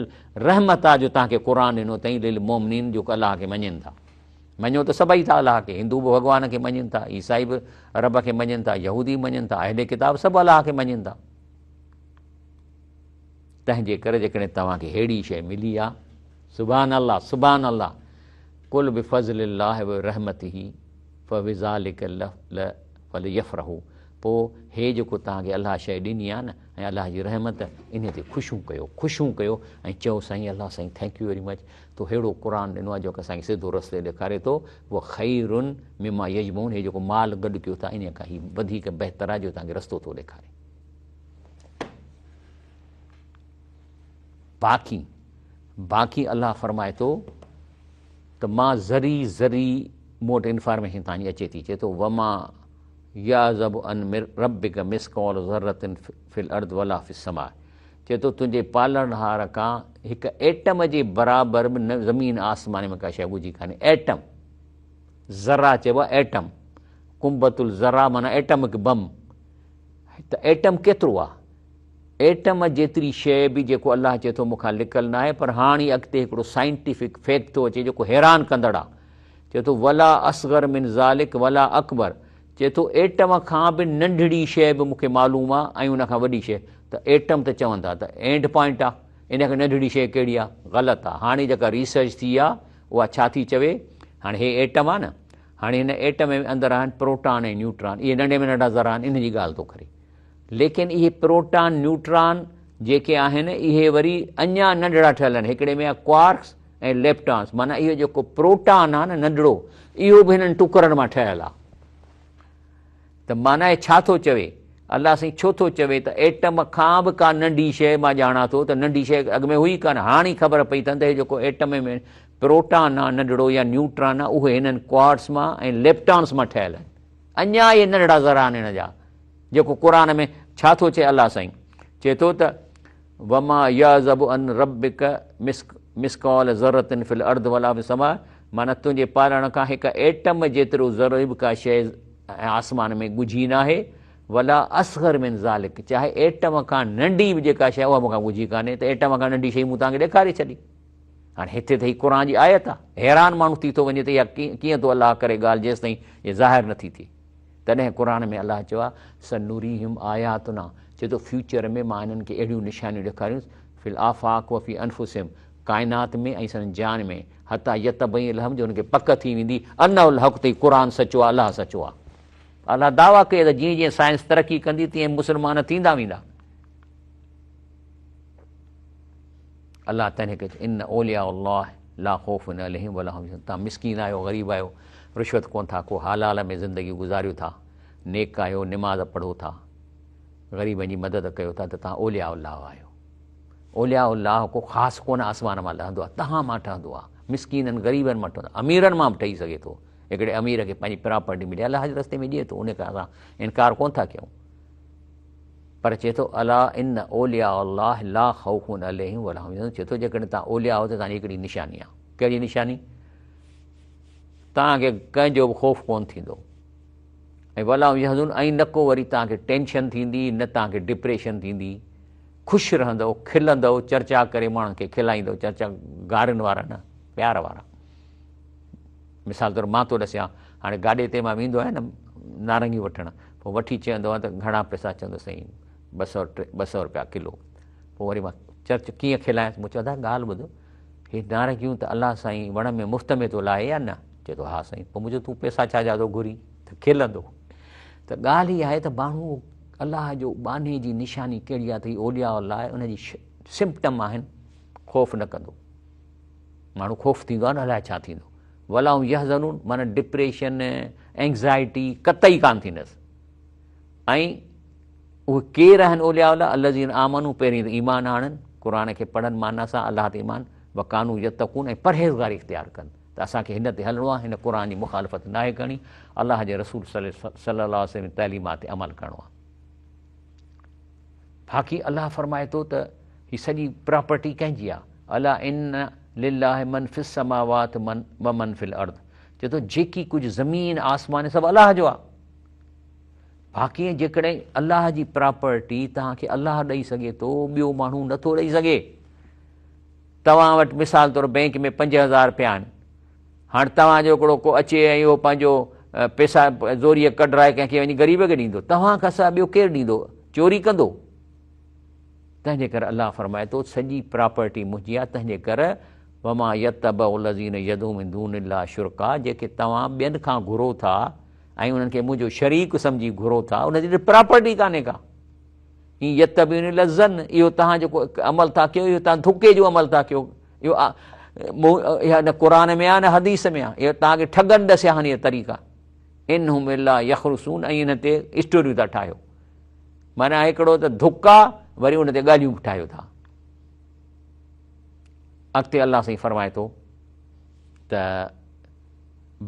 رحمت آهي جو توهان کي قرآن ڏنو اٿئي للمؤمنين جو الله کي مڃين ٿا. مڃو ته سڀئي ٿا الله کي، هندو به ڀڳوان کي مڃين ٿا، عيسائي به رب کي مڃين ٿا، يهودي به مڃين ٿا، اهل ڪتاب سڀ الله کي مڃين ٿا. تنهن جي ڪري جيڪڏهن توهان کي ههڙي شيء ملي آ، سبحان الله سبحان الله، قل بفضل الله ورحمته فبذلک فليفرحوا، پوء هي جيڪو توهان کي الله شيء ڏني آ نه ۽ الله جي رحمت انهي تي خوشيون ڪيو خوشيون ڪيو ۽ چئو سائين الله سائين thank you very much تو ههڙو قرآن ڏنو آ جيڪو اسان کي سڌو رستي ڏيکاري ٿو، وخير مما يجمعون هي جيڪو مال گڏ ڪيو ٿا انهي کان هي وڌيڪ بهتر آ جو توهان کي رستو ٿو ڏيکاري. باقي باقي الله فرمائي ٿو ته مان ذري ذري مون وٽ انفارميشن تان جي اچي ٿي چئي ٿو وما يعزب عن ربک مثقال ذرة في الارض ولا في السماء چئي ٿو تنهنجي پالڻهار کان هڪ ايٽم جي برابر به نه زمين آسمان ۾ ڪا شيء ڳجهي ڪانهي ايٽم ذرا چئبو آهي ايٽم قنبت الذرا معنيٰ ايٽمڪ بم ته ايٽم ڪيترو آ؟ ايٽم جيتري شيء به جيڪو الله چئي ٿو مون کان لڪل ناهي پر هاڻ ئي اڳتي هڪڙو سائنٽيفڪ فيڪٽ ٿو اچي جيڪو حيران ڪندڙ آ. چئي ٿو ولا اصغر من ذلڪ ولا اڪبر چئي ٿو ايٽم کان به ننڍڙي شيء به مون کي معلوم آ ۽ ان کان وڏي شيء ته ايٽم ته چون ٿا ته اينڊ پوائنٽ آ ان کان ننڍڙي شيء ڪهڙي آ؟ غلط آ هاڻي جيڪا ريسرچ ٿي آ اها ڇا ٿي چوي هاڻي هي ايٽم آ نه هاڻي هن ايٽم ۾ اندر آهن پروٽان ۽ نيوٽران، اهي ننڍي ۾ ننڍا ذرا آهن، انهن جي ڳالهه ٿو ڪري. ليڪن اهي پروٽان نيوٽران جيڪي آهن اهي وري اڃا ننڍڙا ٺهيل آهن، هڪڙي ۾ آهي ڪوارڪس ۽ ليپٽانس، معنيٰ اهو جيڪو پروٽان آهي نه ننڍڙو اهو به هنن ٽڪرن مان ٺهيل آهي. ته معنيٰ هي ڇا ٿو چوي؟ الله سائين ڇو ٿو چوي ته ايٽم کان به ڪا ننڍي شيء مان ڄاڻان ٿو ته ننڍي شيء اڳ ۾ هئي ڪانه، هاڻ ئي خبر پئي اٿن ته هي جيڪو ايٽم ۾ پروٽان آ ننڍڙو يا نيوٽران آ اهي هنن ڪوارٽس مان ۽ ليپٽانس مان ٺهيل آهن. اڃا اهي ننڍڙا ذرا آهن هن جا. جيڪو قرآن ۾ ڇا ٿو چئي الله سائين چئي ٿو ته وما يعزب عن ربک مثقال ذرة في الارض ولا في السماء معنيٰ تنهنجي پالڻ کان هڪ ايٽم جيترو ذرو به ڪا شيء آسمان ۾ ڳجهي ناهي ولا اصغر من ذلک چاهي ايٽم کان ننڍي به جيڪا شيء اها مون کان ڳجهي ڪانهي ته ايٽم کان ننڍي شيء مون توهان کي ڏيکاري ڇڏي. هاڻي هتي ته هي قرآن جي آيت آ، حيران ماڻهو ٿي ٿو وڃي ته اها ڪيئن ٿو الله ڪري ڳالهه جيستائين هي ظاهر نه ٿي ٿئي. تڏهن قرآن ۾ الله چيو آ، سنريهم آياتنا چئي ٿو فيوچر ۾ مان هنن کي اهڙيون نشانيون ڏيکاريونس في الآفاق وفي انفسهم ڪائنات ۾ ۽ سندن جان ۾ حتيٰ يتبين لهم جو هنن کي پڪ ٿي ويندي انه الحق ته هي قرآن سچو آ الله سچو آ. الله دعويٰ ڪئي ته جيئن جيئن سائنس ترقي ڪندي تيئن مسلمان ٿيندا ويندا. الله تنهن کي ان اولياء الله لا خوف عليهم ولا هم يحزنون توهان مسڪين آهيو غريب آهيو رشوت ڪون ٿا ڪو حلال ۾ زندگي گذاريو ٿا نيڪ آهيو نماز پڙهو ٿا غريبن جي مدد ڪيو ٿا ته توهان اولياء الله آهيو اولياء الله ڪو خاص ڪونه آسمان مان لهندو آهي توهان مان ٺهندو آهي مسڪينن غريبن مان ٺهندو اميرن مان به ٺهي سگهي ٿو هڪڙي امير کي پنهنجي پراپرٽي ملي الله جي رستي ۾ ڏئي ٿو ان کان اسان انڪار ڪون ٿا ڪيون پر چئي ٿو الا ان اولياء الله لا خوف عليهم ولا هم يحزنون چئي ٿو جيڪڏهن توهان اولياء آهيو ته توهان جي هڪڙي نشاني آهي ڪهڙي نشاني توهان کي ڪنهن جو به خوف ڪون ٿيندو ۽ ولا هم يحزنون ۽ نه ڪو وري توهان کي ٽينشن ٿيندي نه توهان کي ڊپريشن ٿيندي خوش رهندو کلندو چرچا ڪري ماڻهن کي کلائيندو چرچا گارين وارا نه پيار وارا مثال طور مان ٿو ڏسيان هاڻي گاڏي تي مان ويندو آهيان نه نارنگي وٺڻ پوء وٺي چوندو آهيان ته گهڻا پئسا؟ چوندو سائين 200 ٽي 200 روپيا ڪلو. پوء وري مان چرچ ڪيئن کلايانس؟ مون چيو ادا ڳالهه ٻڌ، هي نارنگيون ته الله سائين وڻ ۾ مفت ۾ ٿو لاهي يا نه؟ چئي ٿو ها سائين. پوء مون چيو تون پئسا ڇا جا ٿو گهرين؟ ته کلندو. ته ڳالهه هي آهي ته ماڻهو الله جو ٻانهي جي نشاني ڪهڙي آهي ته هي اولياء الله آهي، ان جي سمپٽم آهن، خوف نه ڪندو. ماڻهو خوف ٿيندو آهي نه الائي ڇا ٿيندو. ولا هم يحزنون معنيٰ ڊپريشن، اينگزائٽي قطعي ڪانه ٿيندس. ۽ اهي ڪير آهن اولياء الله؟ الذين آمنوا پهرين ته ايمان آڻن، قرآن کي پڙهن معنيٰ سان الله تي ايمان، وڪانوا يتقون ۽ پرهيزگاري اختيار ڪن ته اسان کي هن تي هلڻو آهي، هن قرآن جي مخالفت ناهي ڪرڻي، الله جي رسول صلي الله عليه وسلم جي تعليمات تي عمل ڪرڻو آهي. باقي الله فرمائي ٿو ته هي سڄي پراپرٽي ڪنهن جي آهي؟ الا ان لله من في السماوات ومن في الارض چئي ٿو جيڪي ڪجهه زمين آسمان سڀ الله جو آهي. باقي جيڪڏهن الله جي پراپرٽي توهان کي الله ڏئي سگهي ٿو، ٻيو ماڻهو نٿو ڏئي سگهي. توهان وٽ مثال طور بئنڪ ۾ 5000 رپيا آهن، هاڻ توهان جو هڪڙو ڪو اچي ۽ اهو پنهنجو پيسا زوريء ڪڍرائي ڪنهن کي وڃي غريب کي ڏيندو، توهان کان سواء ٻيو ڪير ڏيندو؟ چوري ڪندو؟ تنهنجي ڪري الله فرمائي ٿو سڄي پراپرٽي منهنجي آهي، تنهنجي ڪري وما يتبع الذين يدعون من دون الله شرڪاء جيڪي توهان ٻين کان گهرو ٿا ۽ انهن کي منهنجو شريڪ سمجهي گهرو ٿا، انهن جي پراپرٽي ڪانهي ڪا. ان يتبعون الا الظن، اهو توهان جيڪو عمل ٿا ڪيو اهو توهان ڌڪي جو عمل ٿا ڪيو، اهو اها نه قرآن ۾ آهي نه حديث ۾ آهي، اهو توهان کي ٺڳن ڏسيا آهن اهي طريقا. ان هم الا يخرصون ۽ ان تي اسٽوريون ٿا ٺاهيو، معنيٰ هڪڙو ته ڌڪا وري ان تي ڳالهيون به ٺاهيو ٿا. اڳتي الله سائين فرمائي ٿو ته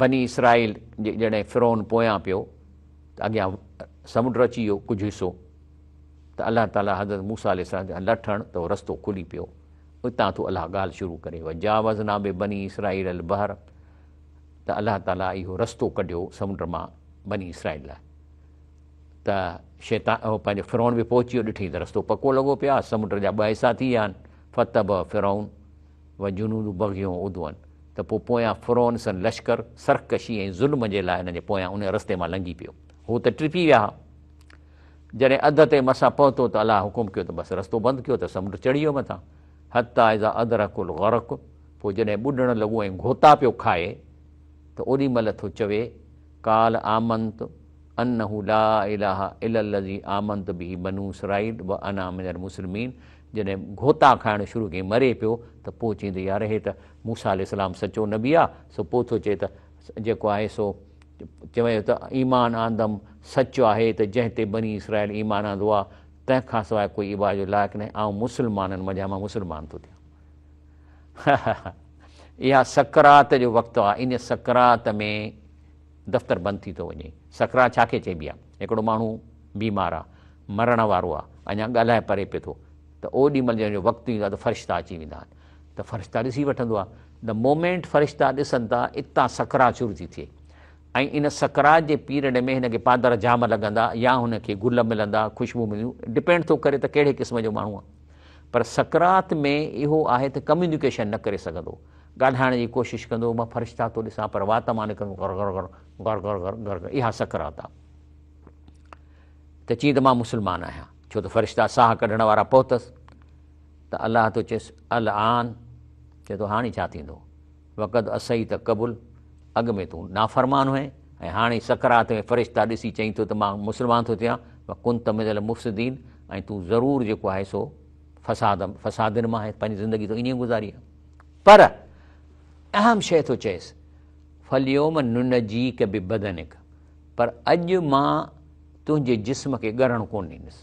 بني اسرائيل جي جڏهن فرعون پويان پيو ته اڳيان سمنڊ اچي ويو ڪجهه حصو ته الله تعاليٰ حضرت موسيٰ عليه السلام کي لٺ هڻ ته رستو کلي پيو. اتان ٿو الله ڳالهه شروع ڪري وجاوزنا ببني اسرائيل البحر ته الله تعاليٰ اهو رستو ڪڍيو سمنڊ مان بني اسرائيل لاء ته شيطان اهو پنهنجو فرعون به پهچي ويو، ڏٺئي ته رستو پڪو لڳو پيو آهي، سمنڊ جا ٻه حصا ٿي ويا آهن. فتبع فرعون وجنوده بغيا وعدوا ته پوء پويان فرعون سن لشڪر سرڪشي ۽ ظلم جي لاء انهن جي پويان ان رستي مان لنگهي پيو. هو ته ٽپي ويا ها. جڏهن اڌ تي مسان پهتو ته الله حڪم ڪيو ته بس رستو بند ڪيو ته سمنڊ چڙهي ويو مٿان. حتيٰ اذا ادرڪه الغرق پوء جڏهن ٻڏڻ لڳو ۽ گهوتا پيو کائي ته اوڏي مهل ٿو چوي قال آمنت انه لا اله الا الذي آمنت به بنو اسرائيل وانا من المسلمين جڏهن گهوتا کائڻ شروع ڪيائين مري پيو ته پوء چيائين ته يار هي ته موسيٰ عليه السلام سچو نبي آ سو پوء ٿو چئي ته جيڪو آهي سو چوي ته ايمان آندم سچ آهي ته جنهن تي بني اسرائيل ايمان آندو آ تنهن کان سواء ڪوئي عبادت جو لائق ناهي آئون مسلمانن منجهان مان مسلمان ٿو ٿيان. اها سڪرات جو وقت آ ان سڪرات ۾ دفتر بند ٿي ٿو وڃي. سڪرات ڇا کي چئبي آ؟ هڪڙو ماڻهو بيمار آ، مرڻ وارو آ، اڃا ڳالهائي پري پئي ٿو ته اوڏي مهل جنهن جو وقت ايندو آ ته فرشتا اچي ويندا آهن ته فرشتا ڏسي وٺندو آ. The moment فرشتا ڏسن ٿا اتان سڪرات شروع ٿي ٿئي ۽ ان سڪرات جي پيريڊ ۾ هن کي پادر جام لڳندا يا هن کي گل ملندا، خوشبو ملنديون، ڊپينڊ ٿو ڪري ته ڪهڙي قسم جو ماڻهو آ. پر سڪرات ۾ اهو آهي ته ڪميونيڪيشن نه ڪري سگهندو. ڳالهائڻ جي ڪوشش ڪندو، مان فرشتا ٿو ڏسان پر وات مان نڪرندو غر غر غر غر غر غر غر غر اها سڪرات آ. ته چيائين ته مان مسلمان آهيان، ڇو ته فرشتا ساهه ڪڍڻ وارا پهتس ته الله ٿو چيس الآن، چئي ٿو هاڻي ڇا ٿيندو، وقد عصيت قبل، اڳ ۾ تون نافرمان هئين ۽ هاڻي سڪرات ۾ فرشتا ڏسي چئين ٿو ته مان مسلمان ٿو ٿيان، وڪنت من المفسدين، ۽ تون ضرور جيڪو آهي سو فساد فسادن مان آهين، پنهنجي زندگي تو ائين گذاري آهي. پر اهم شيء ٿو چئيس فاليوم ننجيڪ ببدنڪ، پر اڄ مان تنهنجي جسم کي ڳرڻ ڪونه ڏيندس،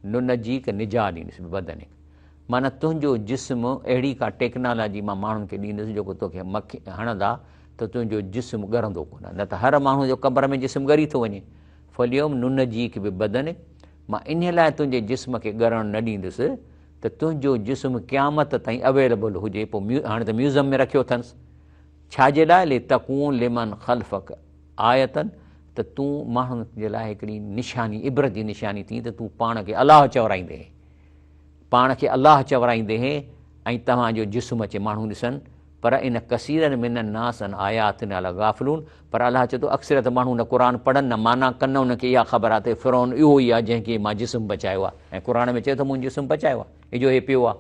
ننجيڪ نجاء ڏيندس ببدنڪ معنيٰ تنهنجو جسم اهڙي ڪا ٽيڪنالاجي مان ماڻهن کي ڏيندس جيڪو توکي مکي هڻندا ته تنهنجو جسم ڳرندو ڪونه، نه ته هر ماڻهو جو قبر ۾ جسم ڳري ٿو وڃي. فاليوم ننجيڪ ببدنڪ مان انهي لاء تنهنجي جسم کي ڳرڻ نه ڏيندس ته تنهنجو جسم قيامت تائين اويلبل هجي، پوء هاڻي ته ميوزم ۾ رکيو اٿنس، ڇا جي لاء؟ لتڪون لمن خلفک آية ته تون ماڻهن جي لاء هڪڙي نشاني، عبرت جي نشاني ٿين ته تون پاڻ کي الله چورائيندين هين، پاڻ کي الله چورائيندين هين ۽ توهان جو جسم اچي ماڻهو ڏسن پر ان ڪثيرا من الناس عن آياتنا لغافلون پر الله چئي ٿو اڪثريت ماڻهو نه قرآن پڙهن نه معنيٰ ڪن نه انهن کي اها خبر آهي ته فرعون اهو ئي آهي جنهن کي مان جسم بچايو آهي ۽ قرآن ۾ چئي ٿو مون جسم بچايو آهي هي جو هي پيو آهي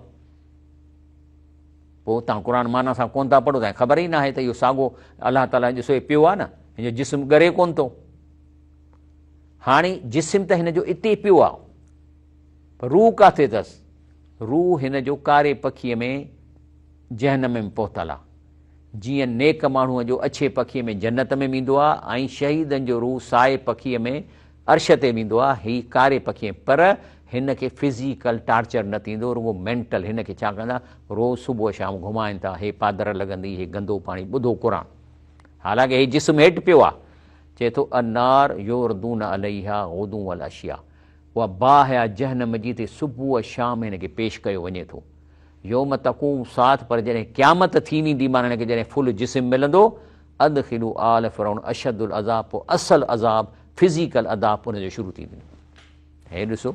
پوء توهان قرآن معنيٰ سان ڪونه ٿا پڙهو توهان کي خبر ئي ناهي ته اهو ساڳو الله تعاليٰ ڏسو هي پيو آهي نه هن جو جسم ڳري ڪونه ٿو هاڻي جسم ته هن جو اتي پيو آهي پر روح ڪاٿي اٿس روح هن جو ڪاري پکيء ۾ جهنم ۾ پهتل آ. جيئن نيڪ ماڻهوء جو اڇي پکيء ۾ جنت ۾ ويندو آ ۽ شهيدن جو روح سائي پکيء ۾ عرش تي ويندو آ، هي ڪاري پکيء ۾ پر هن کي فزيڪل ٽارچر نه ٿيندو رڳو مينٽل هن کي ڇا ڪندا روز صبح شام گهمائن ٿا هي پادر لڳندي هي گندو پاڻي ٻڌو قرآن حالانڪه هي جسم هيٺ پيو آ چئي ٿو النار يعرضون عليها غدوا والعشيا اها باهه آ جهنم جي تي صبح شام هن کي پيش ڪيو وڃي ٿو. يوم تقوم الساعت پر جڏهن قيامت ٿي ويندي معنيٰ هن کي جڏهن فل جسم ملندو ادخلوا آل فرعون اشد العذاب پوء اصل عذاب فزيڪل عذاب ان جو شروع ٿي ويندو. هي ڏسو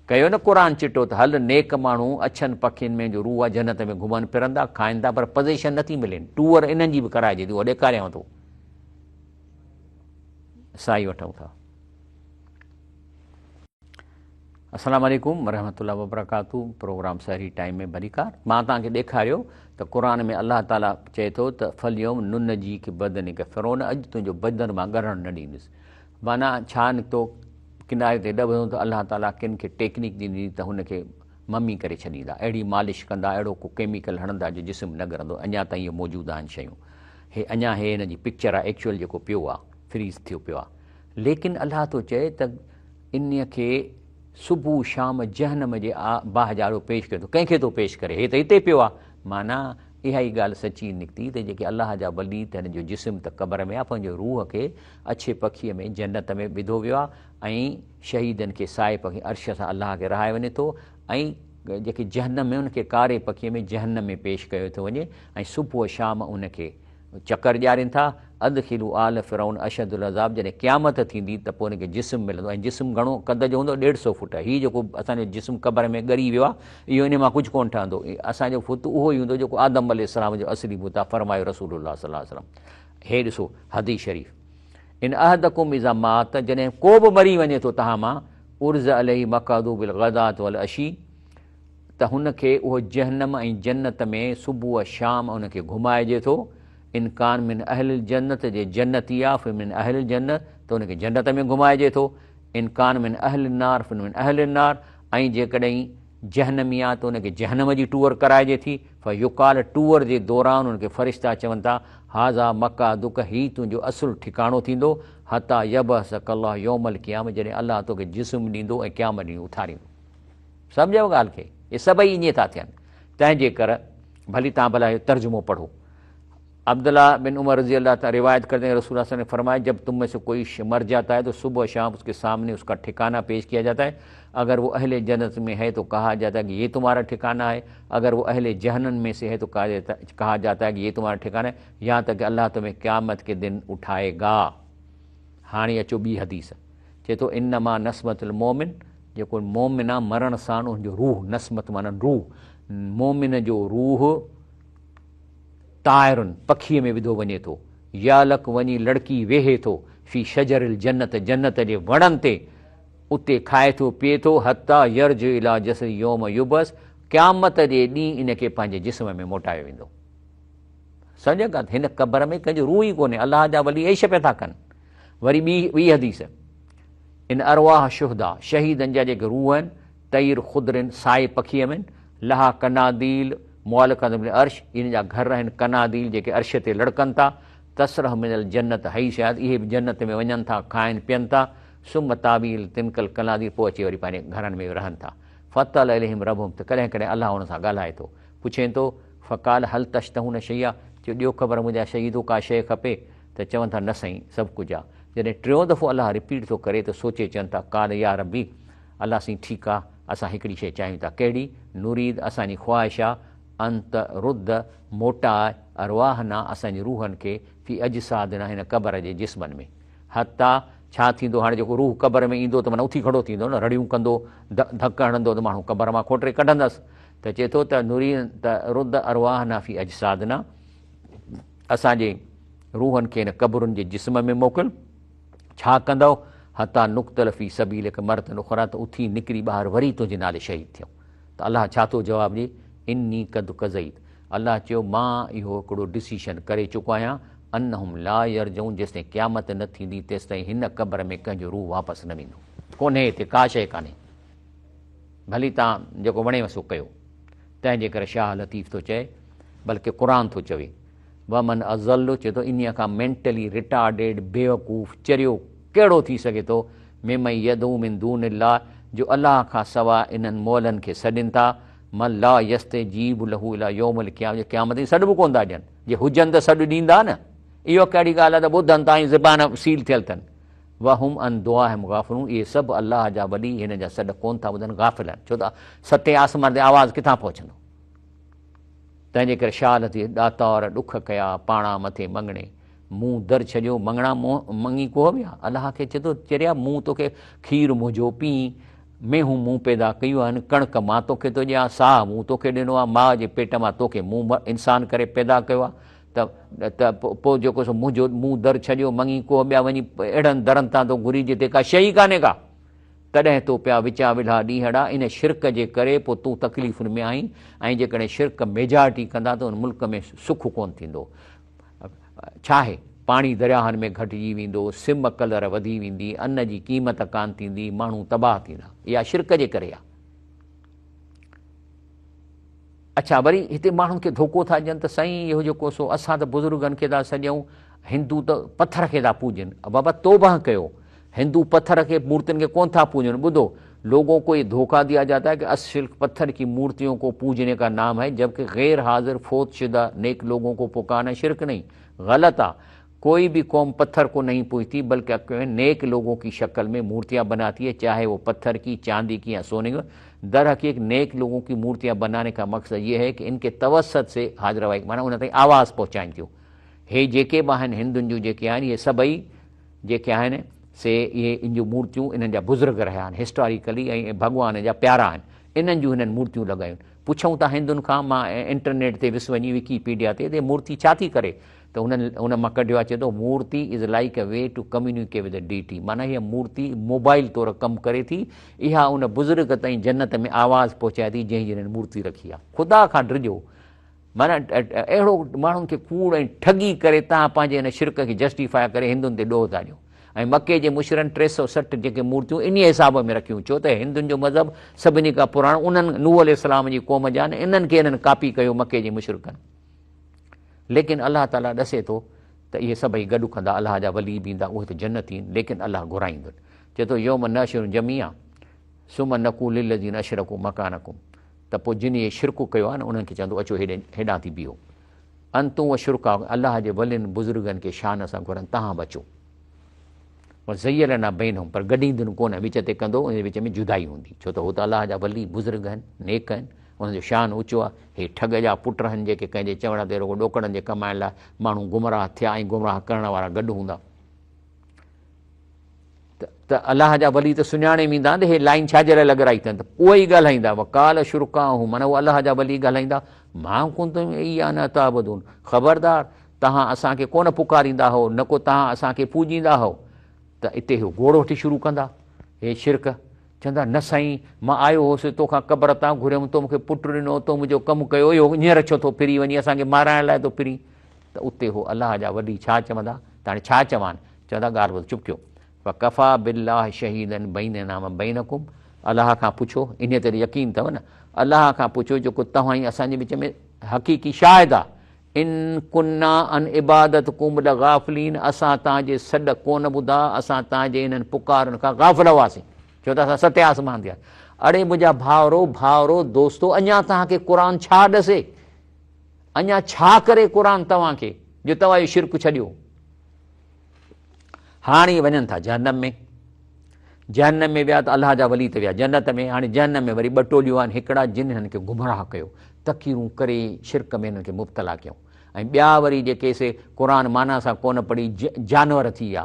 ڪيو نه قرآن چٽو ته هل نيڪ ماڻهو اڇن پکين ۾ جو روح آ جنت ۾ گهمن ڦرندا کائن ٿا پر پزيشن نٿي ملين ٽوئر انهن جي به ڪرائجي ٿي اهو ڏيکاريانو ٿو سائي وٺون ٿا. السلام عليڪم ورحمة الله وبرڪاته پروگرام سحري ٽائيم ۾ ڀليڪار مان توهان کي ڏيکاريو ته قرآن ۾ الله تعالي چئي ٿو ته فاليوم ننجيڪ بدنڪ فرعون اڄ تنهنجو بدن مان ڳرڻ نه ڏيندس معنيٰ ڇا نڪتو ڪناري تي ڏبندو ته الله تعالي ڪن کي ٽيڪنيڪ ڏيندي ته هن کي ممي ڪري ڇڏيندا اهڙي مالش ڪندا اهڙو ڪو ڪيميڪل هڻندا جو جسم نه ڳرندو اڃا تائين اهي موجود آهن شيون هي اڃا هي هن جي پڪچر آهي ايڪچوئل جيڪو پيو آهي فريز ٿيو پيو آهي ليڪن الله ٿو چئي ته انهيء کي صبح شام جهنم جي باهه جي آڏو پيش ڪري ٿو. ڪنهن کي ٿو پيش ڪري؟ هي ته هتي پيو آهي. معنيٰ اها ئي ڳالهه سچي نڪتي ته جيڪي الله جا ولي ته هن جو جسم ته قبر ۾ آهي پر هن جي روح کي اڇي پکيء ۾ جنت ۾ وڌو ويو آهي ۽ شهيدن کي سائي پکي عرش سان الله کي رهايو وڃي ٿو ۽ جيڪي جهنم ۾ ان کي ڪاري پکيء ۾ جهنم ۾ پيش ڪيو ٿو وڃي ۽ صبح شام ان کي چڪر ڏيارين ٿا، ادخلوا آل فرعون اشد العذاب جڏهن قيامت ٿيندي ته پوء ان کي جسم ملندو ۽ جسم گهڻو قد جو هوندو ڏيڍ سئو فوٽ هي جيڪو اسان جو جسم قبر ۾ ڳري ويو آهي اهو ان مان ڪجهه ڪونه ٺهندو اسان جو بت اهو ئي هوندو جيڪو آدم عليه السلام جو اصلي بت آهي فرمايو رسول الله صلي الله عليه وسلم هي ڏسو حديث شريف ان احدکم اذا مات جڏهن ڪو به مري وڃي ٿو تهان مان عرض عليه مقعده بالغداة والعشي ته هن کي اهو جهنم ۽ جنت ۾ صبح شام ان کي گهمائجي ٿو، ان ڪان من اهل الجنت جي جنتي آ فمن اهل الجنة ته ان کي جنت ۾ گهمائجي ٿو، ان ڪان من اهل النار فمن اهل النار ۽ جيڪڏهن جهنمي آ ته ان کي جهنم جي ٽوئر ڪرائجي ٿي، فيقال ٽوئر جي دوران ان کي فرشتا چون ٿا، هذا مقعدک هي تنهنجو اصل ٺڪاڻو ٿيندو، حتي يبعثک الله يوم القيامة جڏهن الله توکي جسم ڏيندو ۽ قيامت ڏينهن اٿاريندو. سمجهو ڳالهه کي، اهي سڀئي ائين ٿا ٿين، تنهن جي ڪر ڀلي توهان ڀلا اهو ترجمو پڙهو. عبدالله بن عمر رضي الله تعالٰي روايت کرتے ہیں رسول الله صلي الله علیه وسلم نے فرمایا جب تم میں سے کوئی مر جاتا ہے تو صبح شام اس کے سامنے اس کا ٹھکانہ پیش کیا جاتا ہے اگر وہ اہل جنت میں ہے تو کہا جاتا ہے کہ یہ تمہارا ٹھکانہ ہے اگر وہ اہل جہنم میں سے ہے تو کہا جاتا ہے کہ یہ تمہارا ٹھکانہ ہے یہاں تک کہ اللہ تمہیں قیامت کے دن اٹھائے گا۔ هاڻي اچو ٻي حديث چئي ٿو انما نسمت المومن جيڪو مومن آ مرڻ ساڻ ان جو روح نسمت معنيٰ روح مومن جو روح طائر پکيء ۾ وڌو وڃي ٿو يعلق وڃي لڙڪي ويهي ٿو في شجر الجنت جنت جي وڻن تي اتي کائي ٿو پيئي ٿو حتيٰ يرجع الي جسده يوم يبعث قيامت جي ڏينهن ان کي پنهنجي جسم ۾ موٽايو ويندو. سمجهه ڳالهه هن قبر ۾ ڪنهن جو روح ئي ڪونهي الله جا ولي عيش پيا ٿا ڪن وري ٻي ٻي حديث ان ارواح شهدا شهيدن جا جيڪي روح آهن طير خضر سائي پکيء ۾ لها قناديل معلقات بالعرش ان جا گهر آهن قناديل جيڪي عرش تي لڙڪن ٿا تسرح من الجنت حيث شاءت اهي به جنت ۾ وڃن ٿا کائن پين ٿا ثم تاوي تلڪ القناديل پوء اچي وري پنهنجي گهرن ۾ رهن ٿا فطلع اليهم ربهم ته ڪڏهن ڪڏهن الله انهن سان ڳالهائي ٿو پڇين ٿو، فقال هل تشتهون شيئا، چيو ڏيو خبر منهنجا شهيدو ڪا شيء کپي؟ ته چون ٿا نه سائين سڀ ڪجهه آ. جڏهن ٽيون دفعو الله رپيٽ ٿو ڪري ته سوچي چون ٿا قال يا ربي الله سائين ٺيڪ آ اسان هڪڙي شيء چاهيون ٿا ڪهڙي؟ نريد اسان جي خواهش آ ان ترد موٽاء ارواحنا اسان جي روحن کي في اجسادنا هن قبر جي جسمن ۾ حتيٰ ڇا ٿيندو هاڻي جيڪو روح قبر ۾ ايندو ته معنيٰ اٿي کڙو ٿيندو نه رڙيون ڪندو ڌڪ هڻندو ته ماڻهو قبر مان کوٽري ڪڍندس. ته چئي ٿو ته نري ته رد ارواحنا في اجسادنا، اسان جي روحن کي هن قبرن جي جسم ۾ موڪل. ڇا ڪندؤ؟ حتيٰ نقتل في سبيلک مرة اخريٰ، ته اٿي نڪري ٻاهر وري تنهنجي نالي شهيد ٿيون. ته الله ڇا ٿو جواب ڏئي؟ اني قد قضيت، الله چيو مان اهو هڪڙو ڊسيشن ڪري چڪو آهيان، انهم لا يرجعون، جيستائين قيامت نه ٿيندي تيستائين هن قبر ۾ ڪنهن جو روح واپس نه ويندو. ڪونهي هتي ڪا شيء ڪانهي. ڀلي توهان جيڪو وڻيو سو ڪيو. تنهن جي ڪري شاهه لطيف ٿو چئي، بلڪه قرآن ٿو چوي، ومن اضل، چئي ٿو انهيء کان مينٽلي ريٽارڊيڊ، بيوقوف، چريو ڪهڙو ٿي سگهي ٿو، ممن يدعو من دون الله، جو الله کان سواء انهن مئلن کي سڏين ٿا، من لا يستجيب له الي يوم القيامة، جو قيامت تائين سڏ به ڪونه ٿا ڏين، جي هجن ته سڏ ڏيندا نه، اهو ڪهڙي ڳالهه آهي ته ٻڌن ٿا ۽ زبان سيل ٿيل اٿن. وهم عن دعائهم غافلون، اهي سڀ الله جا ولي هن جا سڏ ڪونه ٿا ٻڌن، غافل آهن، ڇو ته ستين آسمان تي آواز ڪٿان پهچندو؟ تنهن جي ڪري شاهه لطيف ڏاتار ڏک ڪيا، پاڻا مٿي مڱڻي، مون در ڇڏيو، مڱڻا مڱي ڪوهه ويا، الله کي چئي ٿو چريا مون توکي کير منهنجو پيئين، مينهون مون پيدا ڪيون آهن، ڪڻڪ مان توکي ٿو ڏيان، ساهه مون توکي ڏنو آهي، ماء جي پيٽ مان توکي مون انسان ڪري پيدا ڪيو آهي، ته ته پوء جيڪو سو منهنجو مون در ڇڏيو، مڱي ڪوهه ٻيا وڃي اهڙن درن تان ٿو گهرين جتي ڪا شيء ئي ڪانهي ڪا. تڏهن تو پيا وچان ولها ڏينهڙا، ان شرڪ جي ڪري پوء تون تڪليفن ۾ آهين ۽ جيڪڏهن شرڪ ميجارٽي ڪندا ته ان ملڪ ۾ سک ڪونه ٿيندو. ڇاهي؟ پاڻي درياهن ۾ گهٽجي ويندو، سم ڪلر وڌي ويندي، ان جي قيمت ڪانه ٿيندي، ماڻهو تباهه ٿيندا. اها شرڪ جي ڪري آهي. اڇا وري هتي ماڻهن کي ڌوڪو ٿا ڏين ته سائين اهو جيڪو سو اسان ته بزرگن کي ٿا سڏيون هندو ته پٿر کي ٿا پوڄن بابا توبه ڪيو هندو پٿر کي مورتين کي ڪون ٿا پوڄن ٻڌو لوگوں کو یہ دھوکا دیا جاتا ہے کہ اصل پتھر کی مورتیوں کو پوجنے کا نام ہے جبکہ غیر حاضر فوت شدہ نیک لوگوں کو پکارنا شرک نہیں غلط آ کوئی بھی قوم پتھر کو نہیں پوجتی بلکہ نیک لوگوں کی شکل میں مورتیاں بناتی ہے چاہے وہ پتھر کی چاندی کی یا سونے کی در حقیق نیک لوگوں کی مورتیاں بنانے کا مقصد یہ ہے کہ ان کے توسط سے حاضر وائي معنيٰ ان تائين آواز پهچائين ٿيون. هي جيڪي به آهن هندن جون جيڪي آهن اهي سڀئي جيڪي آهن سي اهي ان جون مورتيون انهن جا بزرگ رهيا آهن هسٽاريڪلي ۽ ڀڳوان جا پيارا آهن انهن جون هنن مورتيون لڳايون. پڇون ٿا هندن کان مان انٽرنيٽ تي ويس وڃي وڪي پيڊيا تي ته مورتي ڇا ٿي ڪري ته هنن ان مان ڪڍيو آهي چئي ٿو murti is like a way to communicate with deity معنيٰ هيء مورتي موبائل طور ڪم ڪري ٿي اها ان بزرگ تائين جنت ۾ آواز پهچائي ٿي جنهن جي هنن مورتي رکي آهي خدا کان ڊڄو معنيٰ اهڙو ماڻهن کي ڪوڙ ۽ ٺڳي ڪري توهان پنهنجي هن شرڪ کي جسٽيفاء ڪري هندن تي ڏوهه ٿا ڏيو ۽ مڪي جي مشرن 360 جيڪي مورتيون انهيء حساب ۾ رکيون ڇو ته هندن جو مذهب سڀني کان پراڻو انهن نوح عليه السلام جي قوم جا آهن انهن کي انهن ڪاپي ڪيو مڪي جي مشرڪن ليڪن الله تعاليٰ ڏسي ٿو ته اهي سڀئي گڏ ڪندا، الله جا ولي به ايندا، اهي ته جنتي آهن، ليڪن الله گهرائيندن. چئي ٿو، يوم نحشرهم جميعا ثم نقول للذين اشرڪوا مڪانڪم ته پوء جن اهي شرڪ ڪيو آهي نه انهن کي چوندو اچو هيڏي هيڏانهن ٿي بيهو. انتم وشرڪاؤڪم الله جي ولين بزرگن کي شان سان گهرن توهان به اچو. وزيلنا بينهم پر گڏيندن ڪونه، وچ تي ڪندو، ان جي وچ ۾ جدائي هوندي، ڇو ته هو ته الله جا ولي بزرگ آهن، نيڪ آهن، انهن جو شان اوچو آهي، هي ٺڳ جا پٽ آهن جيڪي ڪنهن جي چوڻ تي رڳو ڏوڪڙن جي ڪمائڻ لاء ماڻهو گمراهه ٿيا ۽ گمراهه ڪرڻ وارا گڏ هوندا ته الله جا ولي ته سڃاڻي ويندا ته هي لائين ڇا جي لاء لڳرائي اٿن ته اهي ئي ڳالهائيندا وقال شرڪاهم معنيٰ هو الله جا ولي ڳالهائيندا ما ڪنتم ايانا تعبدون خبردار توهان اسان کي ڪونه پڪاريندا هئو، نه ڪو توهان اسان کي پوڄيندا هئو، ته اتي هو گوڙ وٺي شروع ڪندا، هي شرڪ، چوندا، نه سائين، مان آيو هوس، تو کان قبر تان گهريم، تو مون کي پٽ ڏنو، تو منهنجو ڪم ڪيو، اهو هينئر ڇو ٿو ڦري وڃين، اسان کي مارائڻ لاء ٿو ڦرين؟ ته اتي هو الله جا ولي ڇا چوندا، ته هاڻي ڇا چوان؟ چوندا، ڳالهه ٻڌ، چپ ڪيو. فڪفيٰ بالله شهيدا بيننا وبينڪم، الله کان پڇو، انهيء تي ته يقين اٿو نه، الله کان پڇو جيڪو توهان ۽ اسان جي وچ ۾ حقيقي شاهد آهي، ان ڪنا عن عبادتڪم لغافلين اسان توهان جي سڏ ڪونه ٻڌا، اسان توهان جي انهن پڪارن کان غافل هئاسين، ڇو ته اسان ستين آسمان تي هئاسين. اڙي منهنجا ڀائرو، ڀائرو، دوستو، اڃا توهان کي قرآن ڇا ڏسي؟ اڃا ڇا ڪري قرآن توهان کي جو توهان اهو شرڪ ڇڏيو؟ هاڻي وڃن ٿا جهنم ۾. جهنم ۾ ويا ته الله جا ولي ته ويا جنت ۾، هاڻي جهنم ۾ وري ٻه ٽوليون آهن، هڪڙا جن هنن کي گمراهه ڪيو، تقريرون ڪري شرڪ ۾ هنن کي مبتلا ڪيائون ۽ ٻيا وري جيڪي سي قرآن معنيٰ سان ڪونه پڙهي جانور ٿي ويا،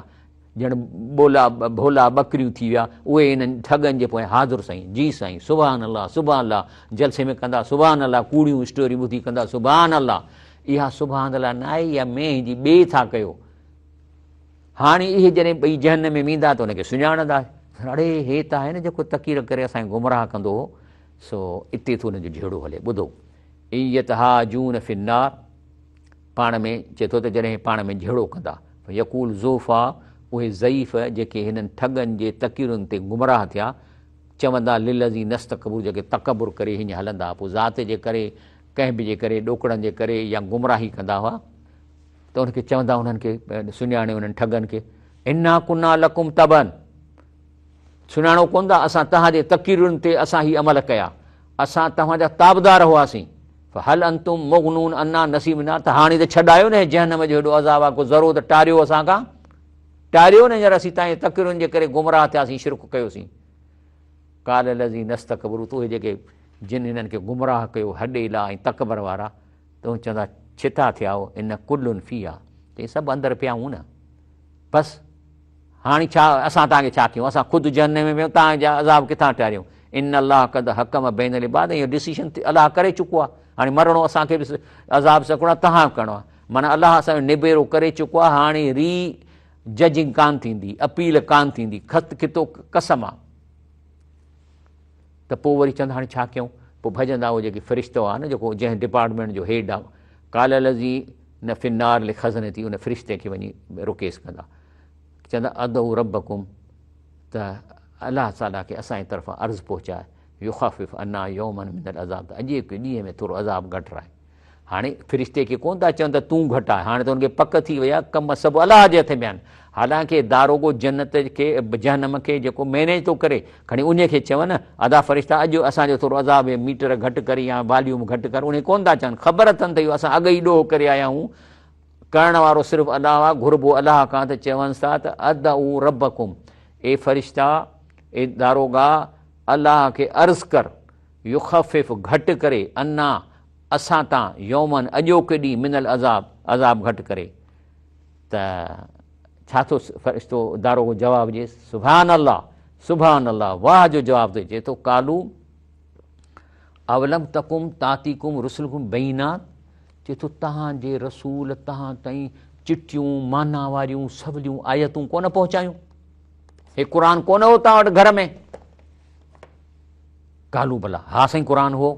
ڄڻ ٻولا ڀولا ٻڪريون ٿي ويا، اهي انهن ٺڳن جي پويان حاضر سائين، جي سائين، سبحان الله، سبحان الله، جلسي ۾ ڪندا سبحان الله، ڪوڙيون اسٽوريون ٻڌي ڪندا سبحان الله. اها سبحان الله نه آهي، اها مينهن جي ٻي ٿا ڪيو. هاڻي اهي جڏهن ٻئي جهنم ۾ ويندا ته ان کي سڃاڻندا، اڙي هي ته آهي نه جيڪو تقرير ڪري اسان کي گمراهه ڪندو هو. سو اتي ٿو ان جو جهيڙو هلي. ٻڌو، ان يتحاجون في النار، پاڻ ۾ چئي ٿو ته جڏهن پاڻ ۾ جهيڙو ڪندا، فيقول ضعفاء، اهي ضعيف جيڪي هنن ٺڳن جي تقريرن تي گمراهه ٿيا، چوندا للذين استڪبروا، جيڪي تڪبر ڪري هيئن هلندا ها، پوء ذات جي ڪري، ڪنهن به جي ڪري، ڏوڪڙن جي ڪري يا گمراهي ڪندا هئا، ته ان کي چوندا انهن کي سڃاڻي انهن ٺڳن کي، انا ڪنا لڪم تبعا، سڃاڻو ڪونه ٿا، اسان توهان جي تقريرن تي اسان هي عمل ڪيا، اسان توهان جا تابدار هئاسين، فهل انتم مغنون عنا نصيب من النار، ته هاڻي ته ڇڏايو نه هي جهنم جو هيڏو عذاب آ، ڪو ذرو ته ٽاريو اسان کان، ٽاريو نه هينئر اسين توهان جي تقريرن جي ڪري گمراهه ٿياسين، شرڪ ڪيوسين. قال الذين استڪبروا، ته اهي جيڪي جن هنن کي گمراهه ڪيو هڏيلا ۽ تڪبر وارا، ته اهي چوندا ڇتا ٿيا آهو، ان ڪل فيها، چئي سڀ اندر پيا آهيون نه، بس هاڻي ڇا اسان توهان کي ڇا ڪيون، اسان خود جهنم ۾ پيا آهيون، توهان جا عذاب ڪٿان ٽاريون. ان الله قد حڪم بين العباد، اهو ڊسيشن الله ڪري چڪو آهي، هاڻي مرڻو اسان کي به عذاب سکڻو آهي، توهان به ڪرڻو آهي، معنيٰ الله اسان جو نبيرو ڪري چڪو آهي، هاڻي ري ججنگ ڪانه ٿيندي، اپيل ڪانه ٿيندي، خط خطو قسم آهي. ته پوء وري چوندا هاڻي ڇا ڪيون؟ پوء ڀڄندا اهي جيڪي فرشتو آهي نه جيڪو جنهن ڊپارٽمينٽ جو هيڊ آهي، قال الذين في النار لخزنته، ان فرشتي کي وڃي رڪيس ڪندا، چوندا ادعو ربڪم، ته الله تعاليٰ کي اسان جي طرفان عرض پهچائي، يخفف عنا يوما من العذاب، ته اڄ هڪ ڏينهن ۾ ٿورو عذاب گهٽرائي. هاڻي فرشتي کي ڪونه ٿا چون ته تون گهٽاء، هاڻي ته ان کي پڪ ٿي وئي آهي ڪم سڀ الله جي هٿ ۾ آهن. حالانڪه داروغو جنت کي جهنم کي جيڪو مينيج ٿو ڪري، کڻي انهي کي چون نه ادا فرشتا اڄ اسان جو ٿورو عذاب ميٽر گهٽ ڪر يا واليوم گهٽ ڪر، انهي ڪونه ٿا چون، خبر اٿن ته اهو اسان اڳ ئي ڏوهه ڪري آيا آهيون، ڪرڻ وارو صرف الله آهي، گهربو الله کان ته چونس ٿا ته ادعو ربڪم، اي فرشتا اي داروغا الله کي عرض ڪر، يخفف گهٽ ڪري، عنا اسان تان، يوما اڄوڪي ڏينهن، من العذاب عذاب گهٽ ڪري. ته ڇا ٿو فرشتو داروغو جواب ڏئي، سبحان الله سبحان الله، واهه جو جواب ٿو چئي ٿو، قالو اولم تڪم تاتيڪم رسلڪم بينات، چئي ٿو تهان جي رسول تهان تائين چٽيون معنيٰ واريون سوليون آيتون ڪونه پهچايون، هي قرآن ڪونه هو تهان وٽ گهر ۾؟ قالو بلا، ها سائين قرآن هو.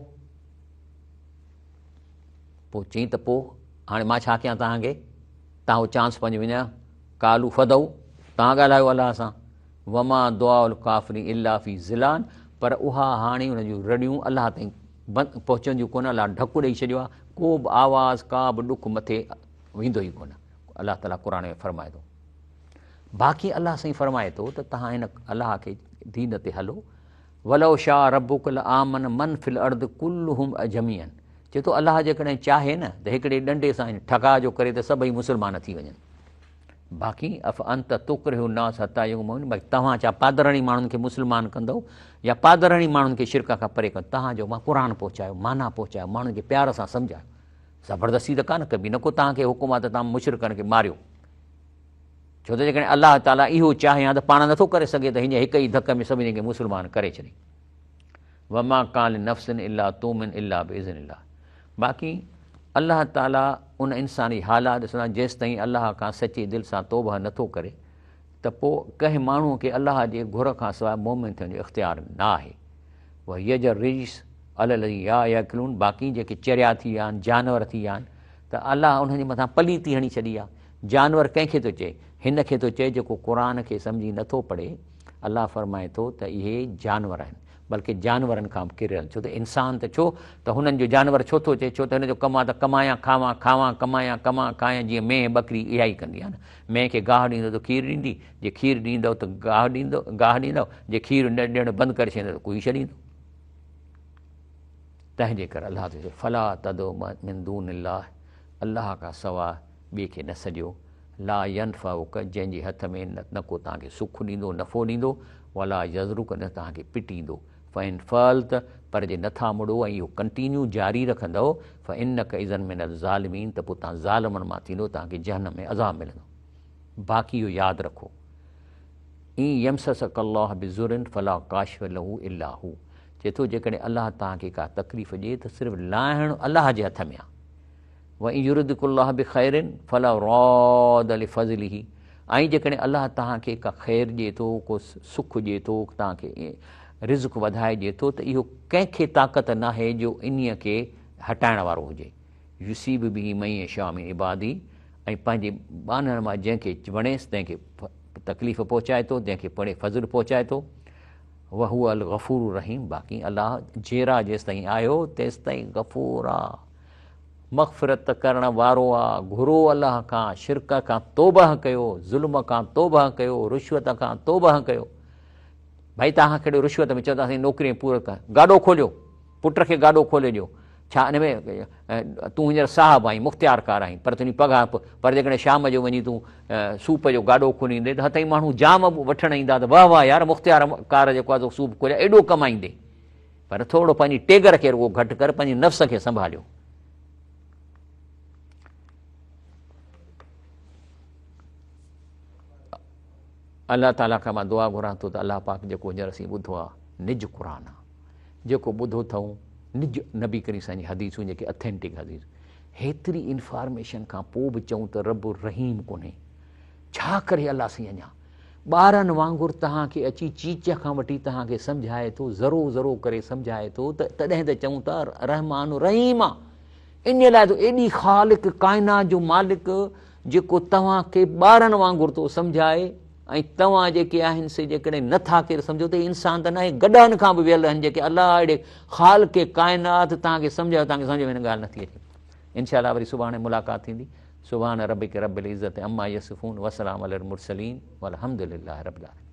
پوء چئين ته پوء هاڻي مان ڇا ڪيان توهان کي، توهان اهو چانس پنهنجو وڃايو. قالو فدعو، توهان ڳالهايو الله سان. وما دعاء الڪافرين الا في ضلال، پر اها هاڻي ان جون رڙيون الله تائين پهچنديون ڪونه، الله ڍڪ ڏئي ڇڏيو آهي، ڪو به آواز ڪا به ڏک مٿي ويندو ئي ڪونه. الله تعاليٰ قرآن ۾ فرمائي ٿو. باقي الله سائين فرمائي ٿو ته توهان هن الله کي دين تي هلو، ولو شاء ربک لآمن من في الارض ڪلهم جميعا، چئي ٿو الله جيڪڏهن چاهي نه ته هڪڙي ڏنڊي سان ٺڪاء جو ڪري ته سڀئي مسلمان ٿي وڃن. باقي افانت تڪره الناس حتي يڪونوا مؤمنين، باقي توهان ڇا پادر هڻي ماڻهن کي مسلمان ڪندؤ يا پادر هڻي ماڻهن کي شرڪ کان پري ڪندؤ؟ توهان جو مان قرآن پهچايو، معنيٰ پهچايو، ماڻهن کي پيار سان سمجهايو، زبردستي ته ڪانه ڪبي، نه ڪو توهان کي حڪم آهي ته توهان مشرڪن کي ماريو. ڇو ته جيڪڏهن الله تعاليٰ اهو چاهي ها ته پاڻ نٿو ڪري سگهي ته هينئر هڪ ئي ڌڪ ۾ سڀني کي مسلمان ڪري ڇڏي. وما ڪان لنفس الا تؤمن الا باذن الله، باقي الله تعاليٰ ان انسان جي حالات ڏسندا، جيستائين الله کان سچي دل سان توبهه نٿو ڪري ته پوء ڪنهن ماڻهوء کي الله جي گهر کان سواء مؤمن ٿيڻ جو اختيار نه آهي. ويجعل الرجس علي الذين لا يعقلون، باقي جيڪي چريا ٿي ويا آهن، جانور ٿي ويا آهن ته الله انهن جي مٿان پليتي هڻي ڇڏي آهي. جانور ڪنهن کي ٿو چئي؟ هن کي ٿو چئي جيڪو قرآن کي سمجهي نه ٿو پڙهي. الله فرمائي ٿو ته اهي جانور آهن، بلڪه جانورن کان به ڪريل. ڇو ته انسان ته ڇو ته هنن جو جانور ڇو ٿو چئي؟ ڇو ته هن جو ڪم آهي ته ڪمايان کاوان، کاوان ڪمايان، ڪمان کايان، جيئن مينهن ٻڪري اها ئي ڪندي آهي نه. مينهن کي گاهه ڏيندو ته کير ڏيندي، جي کير ڏيندؤ ته گاهه ڏيندو، گاهه ڏيندؤ، جي کير نه ڏيڻ بند ڪري ڇڏيندؤ ته ڪوهي ڇڏيندو. تنهن جي ڪري الله ٿو چئي فلا تدع من دون الله، الله کان سواء ٻئي کي نه سڏيو، لا ينفعک، جنهن جي هٿ ۾ نه ڪو توهان کي سک ڏيندو، نفعو ڏيندو، ولا يضرک، نه توهان کي پٽيندو، فان فعلت، پر جي نٿا مڙو ۽ اهو ڪنٽينيو جاري رکندؤ، فانک اذا من الظالمين، ته پوء توهان ظالمن مان ٿيندو، توهان کي جهنم ۾ عذاب ملندو. باقي اهو ياد رکو ان يمسسک الله بضر فلا ڪاشف له الا هو چئي ٿو جيڪڏهن الله توهان کي ڪا تڪليف ڏئي ته صرف لاهڻ الله جي هٿ ۾ آهي. وان يردک الله بخير فلا راد لفضله ۽ جيڪڏهن الله توهان کي ڪا خير ڏئي ٿو، ڪو سک ڏئي ٿو، توهان کي رزق وڌائي ڏئي ٿو ته اهو ڪنهن کي طاقت ناهي جو انهيء کي هٽائڻ وارو هجي. يصيب به من يشاء من عباده ۽ پنهنجي ٻانهن مان جنهن کي وڻيس تنهن کي تڪليف پهچائي ٿو، جنهن کي پڙهي فضل پهچائي ٿو. وهو الغفور الرحيم باقي الله جيرا جيستائين آهيو تيستائين غفور آ، مغفرت ڪرڻ وارو آ. گهرو الله کان، شرڪ کان توبه ڪيو، ظلم کان توبه ڪيو، رشوت کان توبه ڪيو. ڀائي توهان کان ڪهڙي رشوت ۾ چوندا سائين نوڪري پور ڪر، گاڏو کوليو، پٽ کي گاڏو کولي ڏيو، ڇا ان ۾ تون هينئر صاحب آهين، مختيارڪار آهين، پر تنهنجي پگهار پر جيڪڏهن شام جو وڃي تون سوپ جو گاڏو کوليندين ته هتئين ماڻهو جام وٺڻ ايندا ته واهه واهه يار مختيارڪار جيڪو آهي سو سوپ کوليا ايڏو ڪمائيندي. پر ٿورو پنهنجي ٽيگر کي رڳو گهٽ ڪر، پنهنجي نفس کي سنڀاليو. الله تعاليٰ کان مان دعا گهران ٿو ته الله پاڪ جيڪو هينئر اسين ٻڌو آهي نج قرآن آهي، جيڪو ٻڌو اٿئون نج نبي ڪريم سائين جي حديثون جيڪي اٿينٽڪ حديث، هيتري انفارميشن کان پوء به چئون ته رب رحيم ڪونهي، ڇا ڪري الله سائين اڃا ٻارن وانگر توهان کي اچي چيچ کان وٺي توهان کي سمجهائي ٿو، ذرو ذرو ڪري سمجهائي ٿو ته تڏهن ته چئون ٿا رحمان رحيم آ. ان لاء ته ايڏي خالق ڪائنات جو مالڪ جيڪو توهان کي ٻارن وانگر ٿو سمجهائي ۽ توهان جيڪي آهن سي جيڪڏهن نه ٿا ڪير سمجهو ته انسان ته ناهي گڏهن کان به ويل آهن جيڪي الله اهڙي خالق ڪائنات توهان کي سمجهايو توهان کي سمجهه ۾ هن ڳالهه نٿي اچي. انشاء الله وري سڀاڻي ملاقات ٿيندي. سبحان ربک رب العزت عما يصفون وسلام علي المرسلين والحمد لله رب العالمين.